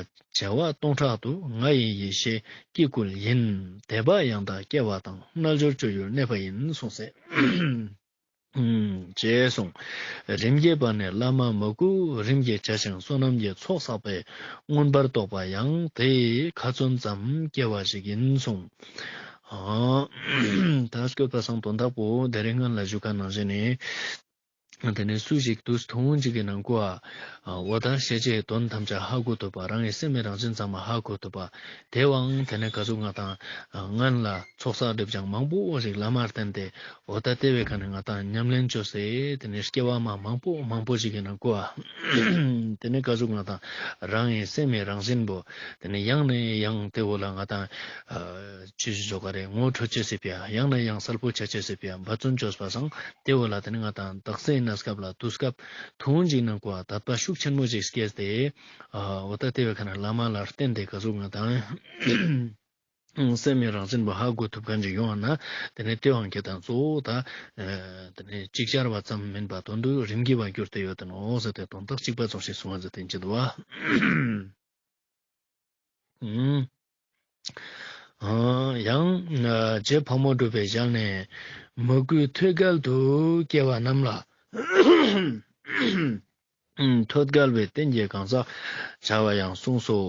བ་སྟོང་ཕྲག་ཏུ། ང་ཡི་ཡེ་ཤེས་སྐྱེ་དགུ་ཡིན། དད་པ་ཡང་དག་སྐྱེ་བ་དང་། རྣལ་འབྱོར་སྤྱོད་ཡུལ་གནས་པ་ཡིན་གསུངས་སེ། ཨུམ། ཅེས་གསུངས། རིམ་གྱིས་པ་ནས་བླ་མ་མ་གུས་རིམ་གྱིས་བྱ་ཞིང་བསོད་ནམས་ཀྱི་ཚོགས་བསགས་པས་མངོན་པར་རྟོགས་པ་ཡང་དེའི་ཁ་ཚོན་ཙམ་སྐྱེ་བ་ཞིག་ཡིན་གསུངས། ཨ་ད་སྐྱོབ་པ་སང་དོན་དག་པོ་དེ་རིང་སྔན་ལ་ཞུ་མཁན་ནང་བཞིན་ནི། དེ་ནས་སུ་ཞིག་དུས་ཐུང་ཅིག་གི་ནང་ཀོ་ཨ་འོ་ད་ཤེས་བྱའི་དོན་ཐམས་ཅད་ཧ་གོ་ཐུབ་པ། རང་གི་སེམས་མི་རང་བཞིན་ཚང་མ་ཧ་གོ་ཐུབ་པ། དེ་བའང་དེ་ནས་ག་ཟུག་ང་ཏང་སྔན་ལ་ཚོགས་བསགས་སྒྲིབ་སྦྱང་མང་པོ་ཞིག་བླ་མར་བསྟེན་ཏེ་འོ་ད་དེ་བའི་ཁ་ནས་ང་ཏང་ཉམས་ལེན་བཅོས་སེ་དེ་ནས་སྐྱེ་བ་མ་མང་པོ་མང་པོ་ཞིག་གི་ནང་ཀོ་ཨ། དེ་ནས་ག་ཟུག་ང་ཏང་རང་གི་སེམས་མི་རང་བཞིན་པོ་དེ་ནས་ཡང་ནས་ཡང་དེ་བོ་ལ་ང་ཏང་ཨ་ཅི་ཞིག་ཞོག་ག་རེ་ངོ་འཕྲོད་ཅེས་སི་ཕི་ཡ་ཡང་ནས་ཡང་གསལ་པོ་ཆ་ཅེས་སི་ཕི་ཡ་འབད་བརྩོན་བཅོས་པ་སང་དེ་བོ་ལ་དེ་ནས་ང་ཏང་དག་སའི་གནས་སྐབས་ལ་དུས་སྐབས་ཐུང་ཅིག་ནང་ཀོ་ཨ་དད་པ་ཤུགས་ཆེན་མོ་ཞིག་སྐྱེས་ཏེ་ཨ་འོ་ད་དེ་བའི་ཁ་ནས་བླ་མ་ལ་བསྟེན་ཏེ་ག་ཟུག་ང་ཏང་སེམས་མི་རང་བཞིན་པོ་ཧ་གོ་ཐུབ་མཁན་ཅིག་ཡོང་བ་ན་དེ་ནས་དེ་བའང་ཁྱེད་དང་གཙོ་བོ་ད་ཨ་དེ་ནས་ཅིག་ཅར་བ་ཙམ་མིན་པ་དོན་དུ་རིམ་གྱིས་པ་གྱུར་ཏེ་ཡོད་དེ་ནོ་ཟེར་ཏེ་དོན་དག་གཅིག་པ་ཙོགས་ཤིག་གསུང་བ་ཟེར་ཏེ་ཅི་འདུག་བ། ཨུམ། ཨ་ཡང་ན་རྗེ་ཕག་མོ་གྲུ་པའི་ཞལ་ནས། མ་གུས་ཐོད་རྒལ་དུ་སྐྱེ་བ་རྣམས་ལ། ཐོད་རྒལ་བའི་རྟེན་གྱི་གང་ཟག་བྱ་བ་ཡང་གསུངས་སོ།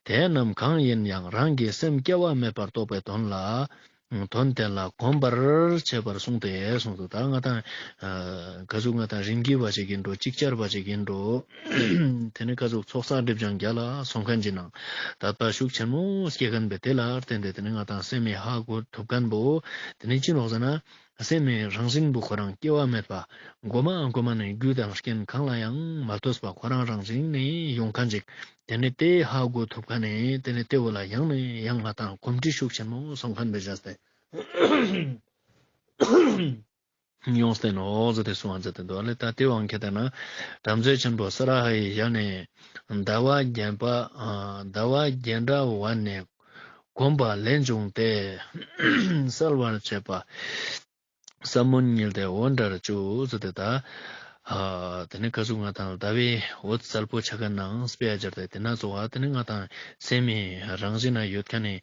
དེ་རྣམས་གང་ཡིན་ཡང་རང་གི་སེམས་སྐྱེ་བ་མེད་པར་རྟོགས་པའི་དོན་ལ། དོན་དེ་ལ་གོམས་པར་བྱེད་པར་གསུངས་ཏེ་གསུངས་སོ། ད་ང་ཏང་ཨ་ག་ཟུག་ང་ཏང་རིམ་གྱིས་པ་ཞིག་ཡིན་འགྲོ་ཅིག་ཅར་བ་ཞིག་ཡིན་འགྲོ། དེ་ནས་ག་ཟུག་ཚོགས་བསགས་སྒྲིབ་སྦྱང་རྒྱ་ལ་སོང་མཁན་ཅིག་ནང་དད་པ་ཤུགས་ཆེན་མོ་སྐྱེ་མཁན་པས་དེ་ལ་བརྟེན་ཏེ་དེ་ནས་ང་ཏང་སེམས་མི་ཧ་གོ་ཐུབ་མཁན་པོ་དེ་ནས་ཅི་ནོག་ཟེར་ན། སེམས་མི་རང་བཞིན་པོ་ཁོ་རང་སྐྱེ་བ་མེད་པ། མགོ་མ་མགོ་མ་ནས་རྒྱུ་དང་རྐྱེན་གང་ལ་ཡང་མ་ལྟོས་པ་ཁོ་རང་རང་བཞིན་ནས་ཡོང་མཁན་ཅིག་དེ་ནས་དེ་ཧ་གོ་ཐུབ་མཁན་ནས་དེ་ནས་དེ་བོ་ལ་ཡང་ནས་ཡང་ང་ཏང་གོམས་འདྲིས་ཤུགས་ཆེན་མོ་སོང་མཁན་པས་བྱས་ཏེ། ཡོངས་ཏེ་ནོག་ཟེར་ཏེ་གསུངས་པ་མཛད་དེ་འདུག་ལེ། ད་དེ་བའང་ཁྱེད་ལྟ་ན་བྲམ་ཟེ་ཆེན་པོ་ས་ར་ཧའི་ཞལ་ནས། ཟླ་བ་རྒྱན་པ་ཨ་ཟླ་བ་རྒྱན་འདྲ་བ་ནས་གོམས་པ་ལན་བྱུང་སྟེ་གསལ་བར་བྱེད་པ། ས་མུན་ཉིལ་ཏེ་འོད་འདྲར་བཅུག་ཟེར་ཏེ་ད། ཨ་དེ་ནས་ག་ཟུག་ང་ཏང་ཟླ་བའི་འོད་གསལ་པོ་ཆ་མཁན་ནང་དཔེ་ཡ་སྦྱར་ཏེ་དེ་ན་ཚོ་བ་དེ་ནས་ང་ཏང་སེམས་མི་རང་བཞིན་ན་ཡོད་མཁན་ནི་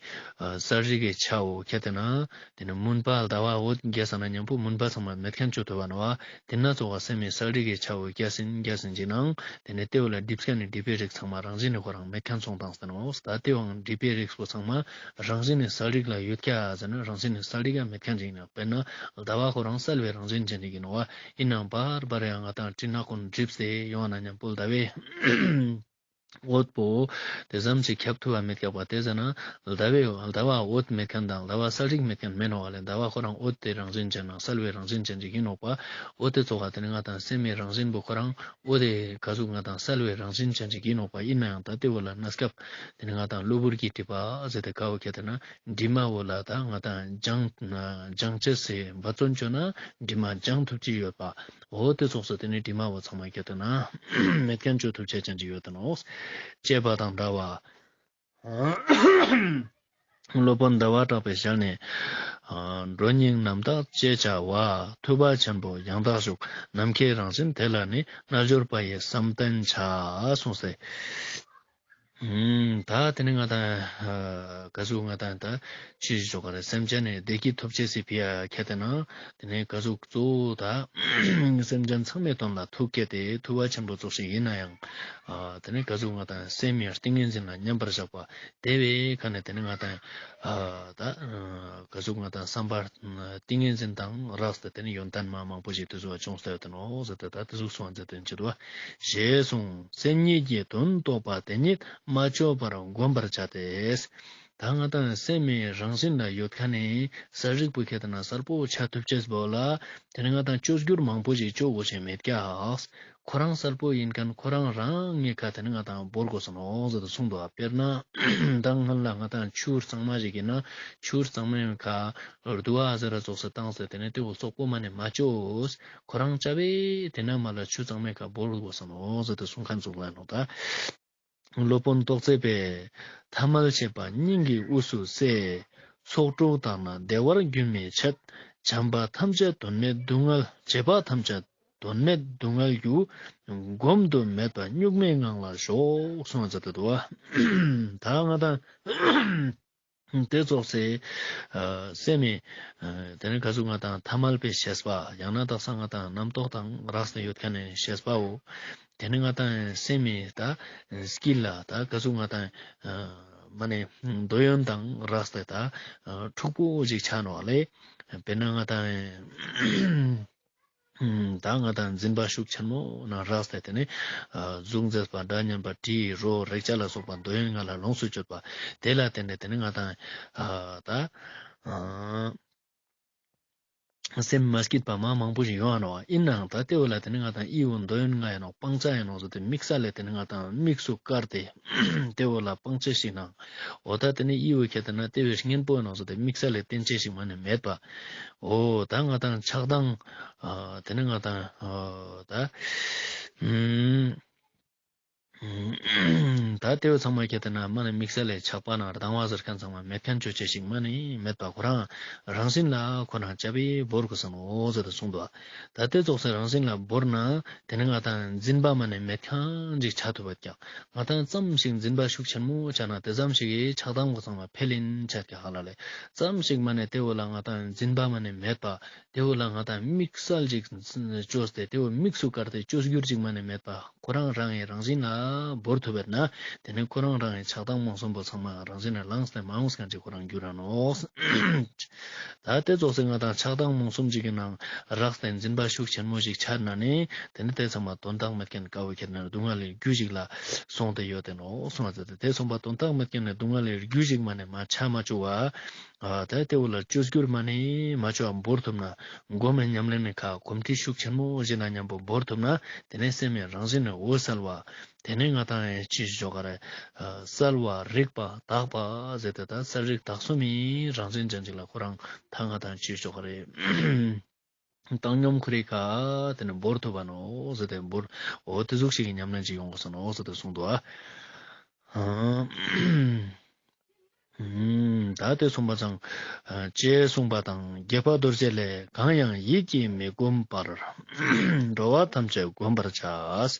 ཨ་གསལ་རིག་གི་ཆ་བོ་ཁྱེད་ལྟ་ན། དེ་ནས་མུན་པ་ཟླ་བ་འོད་རྒྱས་ས་ན་མཉམ་པོ་མུན་པ་ཚང་མ་མེད་མཁན་བཅོ་ཐུབ་བ་ནོག་བ། དེ་ན་ཚོ་བ་སེམས་མི་གསལ་རིག་གི་ཆ་བོ་རྒྱས་ཟིན་རྒྱས་ཟིན་ཅིག་ནང་དེ་ནས་དེ་བོ་ལ་སྒྲིབ་མཁན་ནི་སྒྲིབ་པའི་རིགས་ཚང་མ་རང་བཞིན་ནི་ཁོ་རང་མེད་མཁན་སོང་དང་ཟེར་ནོག་ད་དེ་བའང་སྒྲིབ་པའི་རིགས་པོ་ཚང་མ་རང་བཞིན་ནི་གསལ་རིག་ལ་ཡོད་ཁྱ་ཟེར་ན་རང་བཞིན་ནི་གསལ་རིག་ཡང་མེད་མཁན་ཅིག་ནོག་དཔེར་ན་ཟླ་བ་ཁོ་རང་གསལ་བའི་རང་བཞིན་ཅན་ཅིག་ཡིན་ནོག་བ། ཡིན་ནའང་བར་བར་ཡང་ང་ཏང་སྤྲིན་ནག་ཀུན་འགྲིབ་སྟེ་ཡོང་བ་ན་མཉམ་པོ་ཟླ་བའི་འོད་པོ་དེ་ཙམ་ཞིག་ཁྱབ་ཐུབ་པ་མེད་ཀྱག་པ། དེ་ཟེར་ན་ཟླ་བའི་ཟླ་བ་འོད་མེད་མཁན་དང་ཟླ་བ་གསལ་རིག་མེད་མཁན་མེད་ནོག་བ་ལེ། ཟླ་བ་ཁོ་རང་འོད་དེ་རང་བཞིན་ཅན་ནང་གསལ་བའི་རང་བཞིན་ཅན་ཅིག་ཡིན་ནོག་པ། འོད་དེ་ཚོ་ག་དེ་ནི་ང་ཏང་སེམས་མི་རང་བཞིན་པོ་ཁོ་རང་འོད་དེ་ག་ཟུག་ང་ཏང་གསལ་བའི་རང་བཞིན་ཅན་ཅིག་ཡིན་ནོག་པ། ཡིན་ན་ཡང་ད་དེ་བོ་ལ་གནས་སྐབས་དེ་ནི་ང་ཏང་གློ་བུར་གྱི་སྒྲིབ་པ་ཟེར་ཏེ་ཀ་བོ་ཁྱེད་ལྟ་ན་དྲི་མ་བོ་ལ་ད་ང་ཏང་སྦྱང་སྦྱང་ཅེས་སི་འབད་བརྩོན་བཅོ་ན་དྲི་མ་སྦྱང་ཐུབ་ཀྱི་ཡོད་པ། འོ་དེ་ཚོགས་སུ་དེ་ནི་དྲི་མ་བོ་ཚང་མ་ཁྱེད་ལྟ་ན་མེད་མཁན་བཅོ་ཐུབ་ཆ་ཅན་ཅིག་ཡོད་དེ་ནོག་ཅེས་པ་དང་འདྲ་བ། སློབ་དཔོན་ཟླ་བ་གྲགས་པའི་ཞལ་ནས། མགྲོན་སྙིང་རྣམ་དག་ཅེས་བྱ་བ། ཐུབ་པ་ཆེན་པོ་ཡང་དག་ཞུགས། ནམ་མཁའི་རང་བཞིན་དེ་ལ་ནི། རྣལ་འབྱོར་པ་ཡི་བསམ་གཏན་བྱ། གསུངས་སེ། ཨུམ། ད་དེ་ནི་ང་དང་ཨ་ག་ཟུག་ང་དང་ད་ཅི་ཞིག་ཅོ་ག་རེ། སེམས་ཅན་ནི་བདེ་སྐྱིད་ཐོབ་ཅེས་སི་ཕི་ཡ་ཁྱེར་ཏེ་ན་དེ་ནི་ག་ཟུག་གཙོ་བོ་ད་སེམས་ཅན་ཚང་མའི་དོན་ལ་ཐུགས་བསྐྱེད་དེ་ཐུབ་པ་ཆེན་པོ་ཙོགས་ཤིག་ཡིན་ན་ཡང་། ཨ་དེ་ནི་ག་ཟུག་ང་དང་སེམས་ཡང་ཏིང་ངེ་འཛིན་ལ་མཉམ་པར་བཞག་པ་དེ་བས་ཁ་ནས་དེ་ནི་ང་དང་ཨ་ད་ག་ཟུག་ང་དང་བསམ་པ་ཏིང་ངེ་འཛིན་དང་རགས་ཏེ་དེ་ནི་ཡོན་ཏན་མ་མང་པོ་ཞིག་དེ་ཟུག་བ་བྱུང་སྟེ་ཡོད་དེ་ནོག་ཟེར་ཏེ། ད་དེ་ཟུག་གསུངས་པ་མཛད་དེ་ཅི་དུ་བ་ཞེས་གསུངས། སེམས་ཉིད་ཀྱི་དོན་རྟོགས་པ་དེ་ཉིད་མ་བཅོས་པར་བསྒོམ་པར་བྱ་སྟེ། ད་ང་དང་སེམས་མི་རང་བཞིན་ལ་ཡོད་ཁན་ནི་གསལ་རིག་པོ་ཁྱེར་ཏེ་ན་གསལ་པོ་ཆ་ཐུབ་ཅེས་པོ་ལ་དེ་ནི་ང་དང་བཅོས་བསྒྱུར་མང་པོ་ཞིག་བཅོ་དགོས་ཤེས་མེད་ཀྱག། ཁོ་རང་གསལ་པོ་ཡིན་ཁན་ཁོ་རང་རང་ངི་ཁ་དེ་ནི་ང་དང་བོར་དགོས་སོ་ནོག་ཟེར་ཏེ་གསུངས་འདུག། དཔེར་ན་ད་སྔོན་ལ་ང་དང་ཆུ་གཙང་མ་ཞིག་ཡིན་ན་ཆུ་གཙང་མའི་ཁ་རྡོ་བ་ཟེར་ར་ཙོགས་སེ་བཏང་སྟེ་དེ་ནི་དེ་བོ་སོག་པོ་མ་ནེ་མ་བཅོས། ཁོ་རང་ཅ་བས་དེ་ན་མ་ལ་ཆུ་གཙང་མའི་ཁ་བོར་དགོས་སོ་ནོག་ཟེར་ཏེ་གསུངས་ཁན་ཙོགས་ལ་ནོག་ད། སློབ་དཔོན་རྟོགས་ཚེ་པས། ཐ་མལ་ཤེས་པ་སྙིང་གི་དབུས་སུ་གསལ། ཚོགས་དྲུག་དག་ན་བདེ་བར་རྒྱུན་མི་འཆད། བྱམས་པ་ཐམས་ཅད་དོན་མེད་སྡུག་བསྔལ། བྱས་པ་ཐམས་ཅད་དོན་མེད་སྡུག་བསྔལ་རྒྱུ། བསྒོམ་དུ་མེད་པ་གཉུག་མའི་ངང་ལ་ཞོག་གསུངས་པ་མཛད་དེ་འདུག་པ། ད་ང་དང་དེ་ཙོགས་སེ་ཨ་སེམས་མི་ཨ་དེ་ནི་ག་ཟུག་ང་དང་ཐ་མལ་པའི་ཤེས་པ་ཡང་ན་དག་ས་ང་དང་རྣམ་རྟོག་དང་རགས་ཏེ་ཡོད་ཁན་ནི་ཤེས་པའོ། དེ་ནི་ང་དང་སེམས་མི་ད་སྐྱིད་ལ་ད་ག་ཟུག་ང་དང་ཨ་མ་ནེ་འདོད་ཡོན་དང་རགས་ཏེ་ད་ཨ་འཁྲུག་པོ་ཞིག་ཆ་ནོག་ལེ། དཔེར་ན་ང་དང་ཨ་ད་ང་དང་འཛིན་པ་ཤུགས་ཆེན་མོ་ན་རགས་ཏེ་དེ་ནི་ཨ་གཟུགས་མཛེས་པ་སྒྲ་སྙན་པ་དྲི་རོ་རེག་བྱ་ལ་སོགས་པ་འདོད་ཡོན་ལྔ་ལ་ལོངས་སུ་སྤྱོད་པ་དེ་ལ་བརྟེན་ནས་དེ་ནི་ང་དང་ཨ་ད་ཨ་སེམས་མ་སྐྱིད་པ་མ་མང་པོ་ཞིག་ཡོང་ང་ནོག། ཡིན་ནའང་ད་དེ་བོ་ལ་དེ་ནི་ང་དང་ཨི་བོ་འདོད་ཡོན་ལྔ་ཡིན་ནོག། སྤང་བྱ་ཡིན་ནོག་ཟེར་ཏེ་དམིགས་བསལ་ལས་དེ་ནི་ང་དང་དམིགས་སུ་བཀར་ཏེ་དེ་བོ་ལ་སྤང་བྱ་ཞིག་ནང་འོ་ད་དེ་ནི་ཨི་བོ་ཁྱེར་ཏེ་ན་དེ་བོའི་གཉེན་པོ་ཡིན་ནོག་ཟེར་ཏེ་དམིགས་བསལ་ལས་བསྟེན་བྱ་ཞིག་མ་ནེ་མེད་པ། འོ་ད་ང་དང་ཆགས་སྡང་ཨ་དེ་ནི་ང་དང་ཨ་ད་ཨུམ། ད་དེ་བོ་ཚང་མ་ཁྱེར་ཏེ་ན་མ་ནེ་དམིགས་བསལ་ལས་ཆགས་པ་ན་སྡང་བ་ཟེར་ཁན་ཚང་མ་མེད་ཁན་ཅོ་ཅེས་ཤིག་མ་ནེ་མེད་པ། ཁོ་རང་རང་བཞིན་ལ་ཁོ་རང་ཅ་བས་བོར་དགོས་སོ་ནོག་ཟེར་ཏེ་གསུངས་འདུག། ད་དེ་ཙོགས་སེ་རང་བཞིན་ལ་བོར་ན་དེ་ནི་ང་དང་འཛིན་པ་མ་ནེ་མེད་ཁན་ཅིག་ཆ་ཐུབ་པ་ཀྱག། ང་དང་ཙམ་ཞིག་འཛིན་པ་ཤུགས་ཆེན་མོ་ཆ་ན་དེ་ཙམ་ཞིག་གི་ཆགས་སྡང་པོ་ཚང་མ་འཕེལ་ཡིན་ཆ་ཀྱག་ཧ་ལ་ལས། ཙམ་ཞིག་མ་ནེ་དེ་བོ་ལ་ང་དང་འཛིན་པ་མ་ནེ་མེད་པ། དེ་བོ་ལ་ང་དང་དམིགས་བསལ་ཅིག་བཅོས་ཏེ་དེ་བོ་དམིགས་སུ་བཀར་ཏེ་བཅོས་བསྒྱུར་ཅིག་མ་ནེ་མེད་པ་ཁོ་རང་རང་གི་རང་བཞིན་ལ་བོར་ཐུབ་པ་ན་དེ་ནི་ཁོ་རང་རང་གི་ཆགས་སྡང་རྨོངས་གསུམ་པོ་ཚང་མ་རང་བཞིན་ལ་ལངས་ཏེ་མ་འོངས་ཁན་ཅིག་ཁོ་རང་འགྱུར་ར་ནོག། ད་དེ་ཙོགས་སེ་ང་དང་ཆགས་སྡང་རྨོངས་གསུམ་ཅིག་གི་ནང་རགས་ཏེ་འཛིན་པ་ཤུགས་ཆེན་མོ་ཞིག་ཆ་ན་ནི་དེ་ནི་དེ་ཚང་མ་དོན་དག་མེད་ཁན་དཀའ་བོ་ཁྱེར་ན་སྡུག་བསྔལ་གྱི་རྒྱུ་ཞིག་ལ་སོང་སྟེ་ཡོད་དེ་ནོག་གསུངས་པ་མཛད་དེ། དེ་གསུངས་པ་དོན་དག་མེད་ཁན་ནི་སྡུག་བསྔལ་གྱི་རྒྱུ་ཞིག་མ་ནེ་མ་ཆ་མ་བཅུག་པ། ཨ་ད་དེ་བོ་ལ་བཅོས་བསྒྱུར་མ་ནེ་མ་བཅོ་བ་བོར་ཐུབ་ན་སྒོམ་མེད་ཉམས་ལེན་ནི་ཁ་གོམས་འདྲིས་ཤུགས་ཆེན་མོ་ཞིག་ན་མཉམ་པོ་བོར་ཐུབ་ན་དེ་ནི་སེམས་མི་རང་བཞིན་ནི་འོད་གསལ་བ། དེ་ནི་ང་དང་ཡང་ཅི་ཞིག་ཅོ་ག་རེ། ཨ་གསལ་བ་རིག་པ་དག་པ་ཟེར་ཏེ་ད་གསལ་རིག་དག་གསུམ་མི་རང་བཞིན་ཅན་ཅིག་ལ་ཁོ་རང་ད་ང་དང་ཅི་ཞིག་ཅོ་ག་རེ། བཏང་སྙོམས་ཁོ་རའི་ཁ་དེ་ནི་བོར་ཐུབ་པ་ནོག་ཟེར་ཏེ་བོར་འོ་དེ་ཟུག་ཞིག་གི་ཉམས་ལེན་ཅིག་ཡོང་དགོས་སོ་ནོག་ཟེར་ཏེ་གསུངས་འདུག་ཨ། ཨ། ཨུམ། ད་དེ་གསུངས་པ་ཙང་། ཨ་ཅེས་གསུངས་པ་དང་། དགྱེས་པ་རྡོ་རྗེ་ལས། གང་ཡང་ཡིད་ཀྱིས་མི་བསྒོམ་པར། འགྲོ་བ་ཐམས་ཅད་བསྒོམ་པར་བྱ།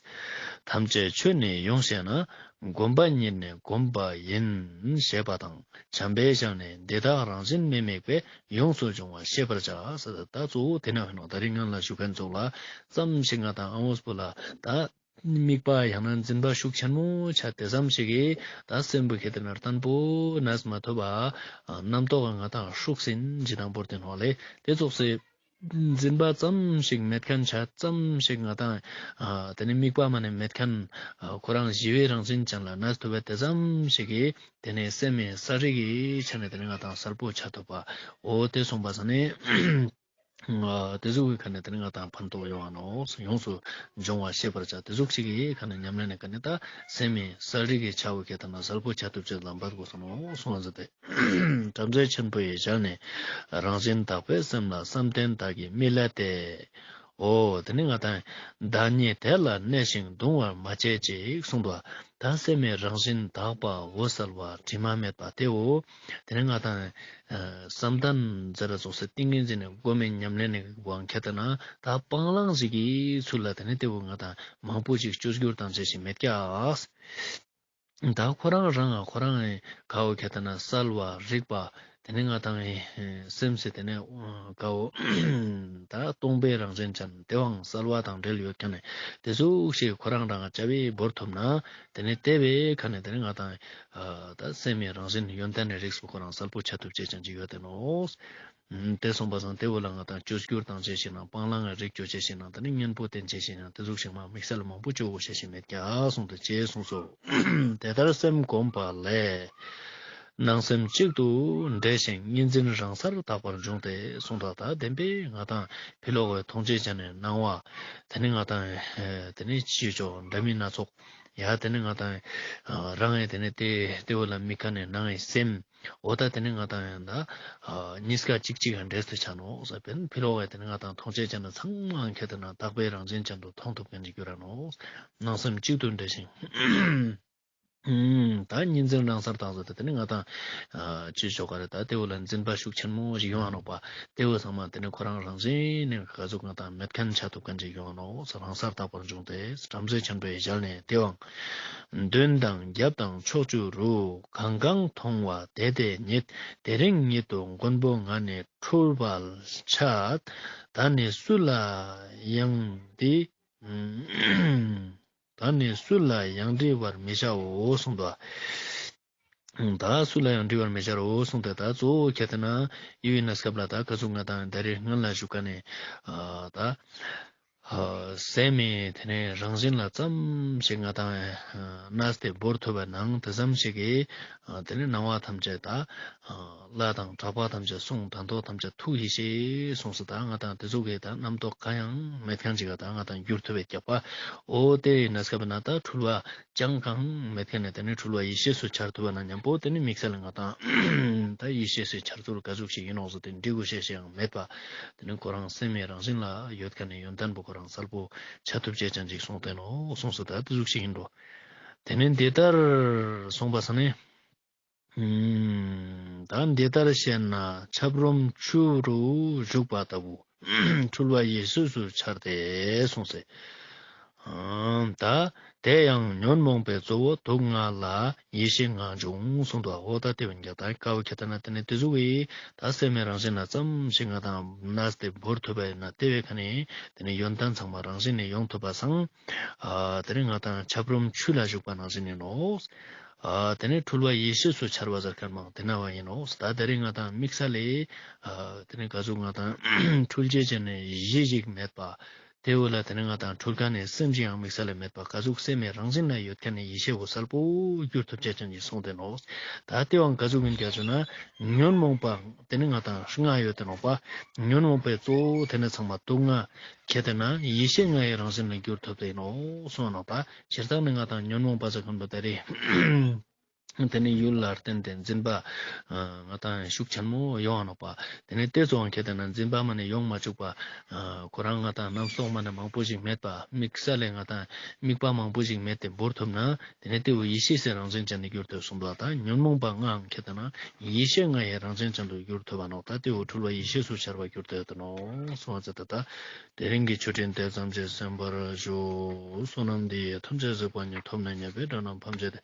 ཐམས་ཅད་ཆོས་ནི་ཡོངས་ཤེས་ན། བསྒོམ་པ་ཉིད་ནི་བསྒོམ་པ་ཡིན། ཞེས་པ་དང་། བྱམས་པའི་ཞལ་ནས། འདི་དག་རང་བཞིན་མི་དམིགས་པས། ཡོངས་སུ་སྦྱོང་བ་ཤེས་པར་བྱ། ཟེར་ད་གཙོ་བོ་དེ་ན་ཡིན་ནོག། ད་རིང་ང་ལ་ཞུ་ཁན་ཙོགས་ལ་ཙམ་ཞིག་ང་དང་ཨ་བོ་སྤུ་ལ་ད། དམིགས་པ་ཡང་ན་འཛིན་པ་ཤུགས་ཆེན་མོ་ཆ་དེ་ཙམ་ཞིག་གིས་ད་སེམས་པོ་ཁེ་ཏེ་ན་བརྟན་པོ་ན་མ་ཐུབ་པ། རྣམ་རྟོག་ག་ང་དང་ཤུགས་ཟིན་ཅི་དང་པོར་དེ་ནོག་ལེ། དེ་ཙོགས་སེ་འཛིན་པ་ཙམ་ཞིག་མེད་ཁན་ཆ་ཙམ་ཞིག་ང་དང་ཨ་དེ་ནི་དམིགས་པ་མ་ནེ་མེད་ཁན་ཨ་ཁོ་རང་ཞི་བའི་རང་བཞིན་ཅན་ལ་ན་ཐུབ་པ་དེ་ཙམ་ཞིག་གིས་དེ་ནི་སེམས་མི་གསལ་རིག་གི་ཆ་ནས་དེ་ནི་ང་དང་གསལ་པོ་ཆ་ཐུབ་པ། འོ་དེ་གསུངས་པ་ས་ནི། ཨ་དེ་ཟུག་གི་ཁ་ནས་དེ་ནི་ང་དང་ཕན་ཐོགས་ཡོང་བ་ནོག། ཡོངས་སུ་སྦྱོང་བ་ཤེས་པར་བྱ། དེ་ཟུག་ཅིག་གི་ཁ་ནས་ཉམས་ལེན་ནི་ཁ་ནས་ད་སེམས་མི་གསལ་རིག་གི་ཆ་བོ་ཁེ་ཏེ་ན་གསལ་པོ་ཆ་ཐུབ་ཅེས་ལ་འབད་དགོས་སོ་ནོག་གསུངས་པ་མཛད་དེ། བྲམ་ཟེ་ཆེན་པོ་ཡི་ཞལ་ནས། རང་བཞིན་དག་པའི་སེམས་ལ་བསམ་གཏན་དག་གིས་མི་བསླད་དེ། འོ་དེ་ནི་ང་དང་བདག་ཉིད་དེ་ལ་གནས་ཤིང་གདུང་བར་མ་བྱེད་ཅིག་གསུངས་འདུག། ད་སེམས་མི་རང་བཞིན་དག་པ་འོད་གསལ་བ་དྲི་མ་མེད་པ་དེའོ། དེ་ནི་ང་དང་ཨ་བསམ་གཏན་ཟེར་ར་ཙོགས་སེ་ཏིང་ངེ་འཛིན་ནི་སྒོམ་མེད་ཉམས་ལེན་ནི་དབང་ཁེ་ཏེ་ན་ད་སྤང་བླང་ཞིག་གི་ཚུལ་ལ་དེ་ནི་དེ་བོ་ང་དང་མང་པོ་ཞིག་བཅོས་བསྒྱུར་བཏང་བྱེད་ཞིག་མེད་ཀྱག། ད་ཁོ་རང་རང་ཁོ་རང་ག་བོ་ཁྱེར་ཏེ་ན་གསལ་བ་རིག་པ་དེ་ནི་ང་དང་སེམས་སི་དེ་ནི་ག་བོ་ད་སྟོང་པའི་རང་བཞིན་ཅན་དེ་བོའང་གསལ་བ་དང་འབྲེལ་ཡོད་ཁན་ནི་དེ་ཟུག་ཞིག་ཁོ་རང་རང་ཅ་བོའི་བོར་ཐུབ་ན་དེ་ནི་དེ་བོའི་ཁ་ནས་དེ་ནི་ང་དང་ད་སེམས་སི་རང་བཞིན་ཡོན་ཏན་ནི་རིགས་པོ་ཁོ་རང་གསལ་པོ་ཆ་ཐུབ་ཅེས་ཅན་ཅིག་ཡོད་དེ་ནོག། ཨུམ། དེ་སོང་པ་སང་དེ་བོ་ལ་ང་དང་བཅོས་བསྒྱུར་དང་བཅས་ཤིག་ནང་སྤང་བླང་ངི་རིགས་བཅོ་བཅས་ཤིག་ནང་དེ་ནི་གཉེན་པོ་བསྟེན་བཅས་ཤིག་ནང་དེ་ཟུག་ཞིག་མ་དམིགས་བསལ་མང་པོ་བཅོ་དགོས་ཤེས་ཤིག་མེད་ཀྱག་གསུངས་ཏེ་ཅེས་གསུངས་སོ། དེ་ལྟར་སེམས་བསྒོམས་པ་ལས། སྣང་སེམས་གཅིག་ཏུ་འདྲེས་ཤིང་གཉིས་འཛིན་རང་སར་དག་པར་འབྱུང་སྟེ་གསུངས་ཏོ། ད་བདེན་པའི་ང་དང་ཕི་ལོགས་ཀྱི་མཐོང་བྱེད་ཅན་ནི་སྣང་བ་དེ་ནི་ང་དང་དེ་ནི་ཅི་ཅོ་འདྲ་མིན་སྣ་ཚོགས་ཡ་དེ་ནི་ང་དང་རང་ངི་དེ་ནི་དེ་དེ་བོ་ལ་དམིགས་ཁན་ནི་ནང་ངི་སེམས། འོ་ད་དེ་ནི་ང་དང་ཡང་ད་ཨ་གཉིས་ཀ་གཅིག་གཅིག་ག་འདྲེས་ཏེ་ཆ་ནོག་ཟེར་བན་ཕི་ལོགས་ཀྱི་དེ་ནི་ང་དང་མཐོང་བྱེད་ཅན་ནི་ཚང་མ་ཁྱེར་ཏེ་ན་དག་པའི་རང་བཞིན་ཅན་དུ་མཐོང་ཐུབ་ཁན་ཅིག་གྱུར་ར་ནོག། སྣང་སེམས་གཅིག་ཏུ་འདྲེས་ཤིང་། ད་གཉིས་འཛིན་རང་སར་དག་ཟེར་ཏེ་དེ་ནི་ང་དང་ཨ་ཅི་ཞོག་ག་རེ་ད་དེ་བོ་ལ་འཛིན་པ་ཤུགས་ཆེན་མོ་ཞིག་ཡོང་ང་ནོག་པ། དེ་བོ་ཚང་མ་དེ་ནི་ཁོ་རང་རང་བཞིན་ནི་ག་ཟུག་ང་དང་མེད་ཁན་ཆ་ཐུབ་ཁན་ཅིག་ཡོང་ང་ནོག། རང་སར་དག་པར་འབྱུང་སྟེ་བྲམ་ཟེ་ཆེན་པོའི་ཞལ་ནས་དེའང་མདུན་དང་རྒྱབ་དང་ཕྱོགས་བཅུ་རུ་གང་གང་མཐོང་བ་དེ་དེ་ཉིད་དེ་རིང་ཉིད་དུ་མགོན་པོ་ང་ནི་འཁྲུལ་པ་ཆད། ད་ནི་སུ་ལ་ཡང་འདི་ད་ནི་སུ་ལ་ཡང་འདྲི་བར་མི་བྱའོ་གསུངས་པ། ད་སུ་ལ་ཡང་འདྲི་བར་མི་བྱའོ་གསུངས་ཏེ་ད་གཙོ་བོ་ཁྱེར་ཏེ་ན་ཡུལ་ན་སྐབས་ལ་ད་ག་ཟུག་ང་དང་ད་རེས་སྔོན་ལ་ཞུ་ཁན་ནི་ཨ་ད་ཨ་སེམས་སི་དེ་ནི་རང་བཞིན་ལ་ཙམ་ཞིག་ང་དང་ཨ་གནས་ཏེ་བོར་ཐུབ་པ་ནང་དེ་ཙམ་ཞིག་གི་ཨ་དེ་ནི་སྣང་བ་ཐམས་ཅད་ད་ཨ་ལྷ་དང་གྲགས་པ་ཐམས་ཅད་གསུང་དང་མདོ་ཐམས་ཅད་ཐུགས་ཡེ་ཤེས་གསུངས་སོ། ད་ང་དང་དེ་ཟུག་གི་ད་རྣམ་རྟོག་གང་ཡང་མེད་ཁན་ཅིག་ག་ད་ང་དང་འགྱུར་ཐུབ་པའི་རྒྱག་པ། འོ་དེ་ཡིན་ན་སྐབས་ན་ད་འཁྲུལ་བ་ཅང་གང་མེད་ཁན་ནི་དེ་ནི་འཁྲུལ་བ་ཡེ་ཤེས་སུ་འཆར་ཐུབ་པ་ན་མཉམ་པོ་དེ་ནི་དམིགས་བསལ་ལ་ང་དང་ད་ཡེ་ཤེས་སུ་འཆར་ཚུལ་ག་ཟུག་ཞིག་ཡིན་ནོག་ཟེར་ཏེ་འདྲི་དགོས་ཤེས་ཤིག་ཡང་མེད་པ། དེ་ནི་ཁོ་རང་སེམས་སི་རང་བཞིན་ལ་ཡོད་ཁན་ནི་ཡོན་ཏན་པོ་ཁོ་རང་གསལ་པོ་ཆ་ཐུབ་ཅེས་ཅན་ཅིག་གསུངས་ཏེ་ནོག་གསུངས་སོ། ད་དེ་ཟུག་ཞིག་ཡིན་འགྲོ། དེ་ནི་འདི་ལྟར་གསུངས་པ་ས་ནི། ཨུམ། ད་འདི་ལྟར་ཤེས་ན་ཆབ་རོམ་ཆུ་རུ་ཞུགས་པ་ལྟ་བུ་འཁྲུལ་བ་ཡེ་ཤེས་སུ་འཆར་ཏེ་གསུངས་སེ། ཨུམ། ད་དེ་ཡང་ཉོན་མོངས་པའི་གཙོ་བོ་དུག་ལྔ་ལ་ཡེ་ཤེས་ལྔ་འབྱུང་གསུངས་དོ། འོ་ད་དེ་བོ་ཀ་བོ་ཁྱེར་ཏེ་ན་དེ་ནི་དེ་ཟུག་གི་ད་སེམས་སི་རང་བཞིན་ལ་ཙམ་ཞིག་ང་དང་གནས་ཏེ་བོར་ཐུབ་པ་ཡིན་ན་དེ་བོའི་ཁ་ནས་དེ་ནི་ཡོན་ཏན་ཚང་མ་རང་བཞིན་ནས་ཡོང་ཐུབ་པ་སང་། ཨ་དེ་ནི་ང་དང་ཆབ་རོམ་ཆུ་ལ་ཞུགས་པ་ནང་བཞིན་ཡིན་ནོག། ཨ་དེ་ནི་འཁྲུལ་བ་ཡེ་ཤེས་སུ་འཆར་བ་ཟེར་ཁན་མང་དེ་ན་བ་ཡིན་ནོག། ད་དེ་རིང་ང་དང་དམིགས་བསལ་ལས་ཨ་དེ་ནི་ག་ཟུག་ང་དང་འཁྲུལ་བྱེད་ཅན་ནི་གཞི་ཞིག་མེད་པ། དེ་བོ་ལ་དེ་ནི་ང་དང་འཁྲུལ་ཁན་ནི་སེམས་ཅིག་ཡང་དམིགས་བསལ་ལས་མེད་པ། ག་ཟུག་སེམས་སི་རང་བཞིན་ལ་ཡོད་ཁན་ནི་ཡེ་ཤེས་བོ་གསལ་པོ་གྱུར་ཐུབ་ཅེས་ཅན་གྱི་གསུངས་ཏེ་ནོག། ད་དེ་བོ་ག་ཟུག་ཡིན་ཀྱག་ཟེར་ན་ཉོན་མོངས་པ་དེ་ནི་ང་དང་ལྔ་ཡོད་དེ་ནོག་པ། ཉོན་མོངས་པའི་གཙོ་བོ་དེ་ནི་ཚང་མ་དུག་ལྔ། ཁྱེར་ཏེ་ན་ཡེ་ཤེས་ལྔ་ཡི་རང་བཞིན་ལ་གྱུར་ཐུབ་སྟེ་ཡིན་ནོག་གསུངས་ནོག་པ། སྤྱིར་བཏང་ནི་ང་དང་ཉོན་མོངས་པ་ཟེར་ཁན་པོ་ད་རེ་དེ་ནི་ཡུལ་ལ་བརྟེན་ཏེ་འཛིན་པ་ང་དང་ཤུགས་ཆེན་མོ་ཡོང་ང་ནོག་པ། དེ་ནི་དེ་ཚོའང་ཁྱེར་ཏེ་ན་འཛིན་པ་མ་ནེ་ཡོང་མ་བཅུག་པ། ཁོ་རང་ང་དང་རྣམ་རྟོག་མ་ནེ་མང་པོ་ཞིག་མེད་པ། དམིགས་བསལ་ལས་ང་དང་དམིགས་པ་མང་པོ་ཞིག་མེད་དེ་བོར་ཐུབ་ན། དེ་ནི་དེ་བོ་ཡེ་ཤེས་སི་རང་བཞིན་ཅན་དུ་གྱུར་ཏེ་གསུངས་པ། ད་ཉོན་མོངས་པ་ལྔའང་ཁྱེར་ཏེ་ན་ཡེ་ཤེས་ལྔ་ཡི་རང་བཞིན་ཅན་དུ་གྱུར་ཐུབ་པ་ནོག། ད་དེ་བོ་འཁྲུལ་བ་ཡེ་ཤེས་སུ་འཆར་བ་གྱུར་ཏེ་ཡོད་དེ་ནོག་གསུངས་པ་ཟེར། ད་ད་དེ་རིང་གི་ཆོས་འབྲེལ་དེ་ཙམ་གྱིས་གསན་པར་ཞུ། བསོད་ནམས་འདི་ཡིས་ཐམས་ཅད་གཟིགས་པ་ཉིད། ཐོབ་ནས་ཉེས་པའི་དགྲ་རྣམས་ཕམ་བྱས་ཏེ།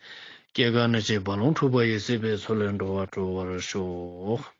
སྐྱེ་རྒ་ན་འཆིའི་རྦ་ཀློང་འཁྲུགས་པ་ཡི། སྲིད་པའི་མཚོ་ལས་འགྲོ་བ་སྒྲོལ་བར་ཤོག།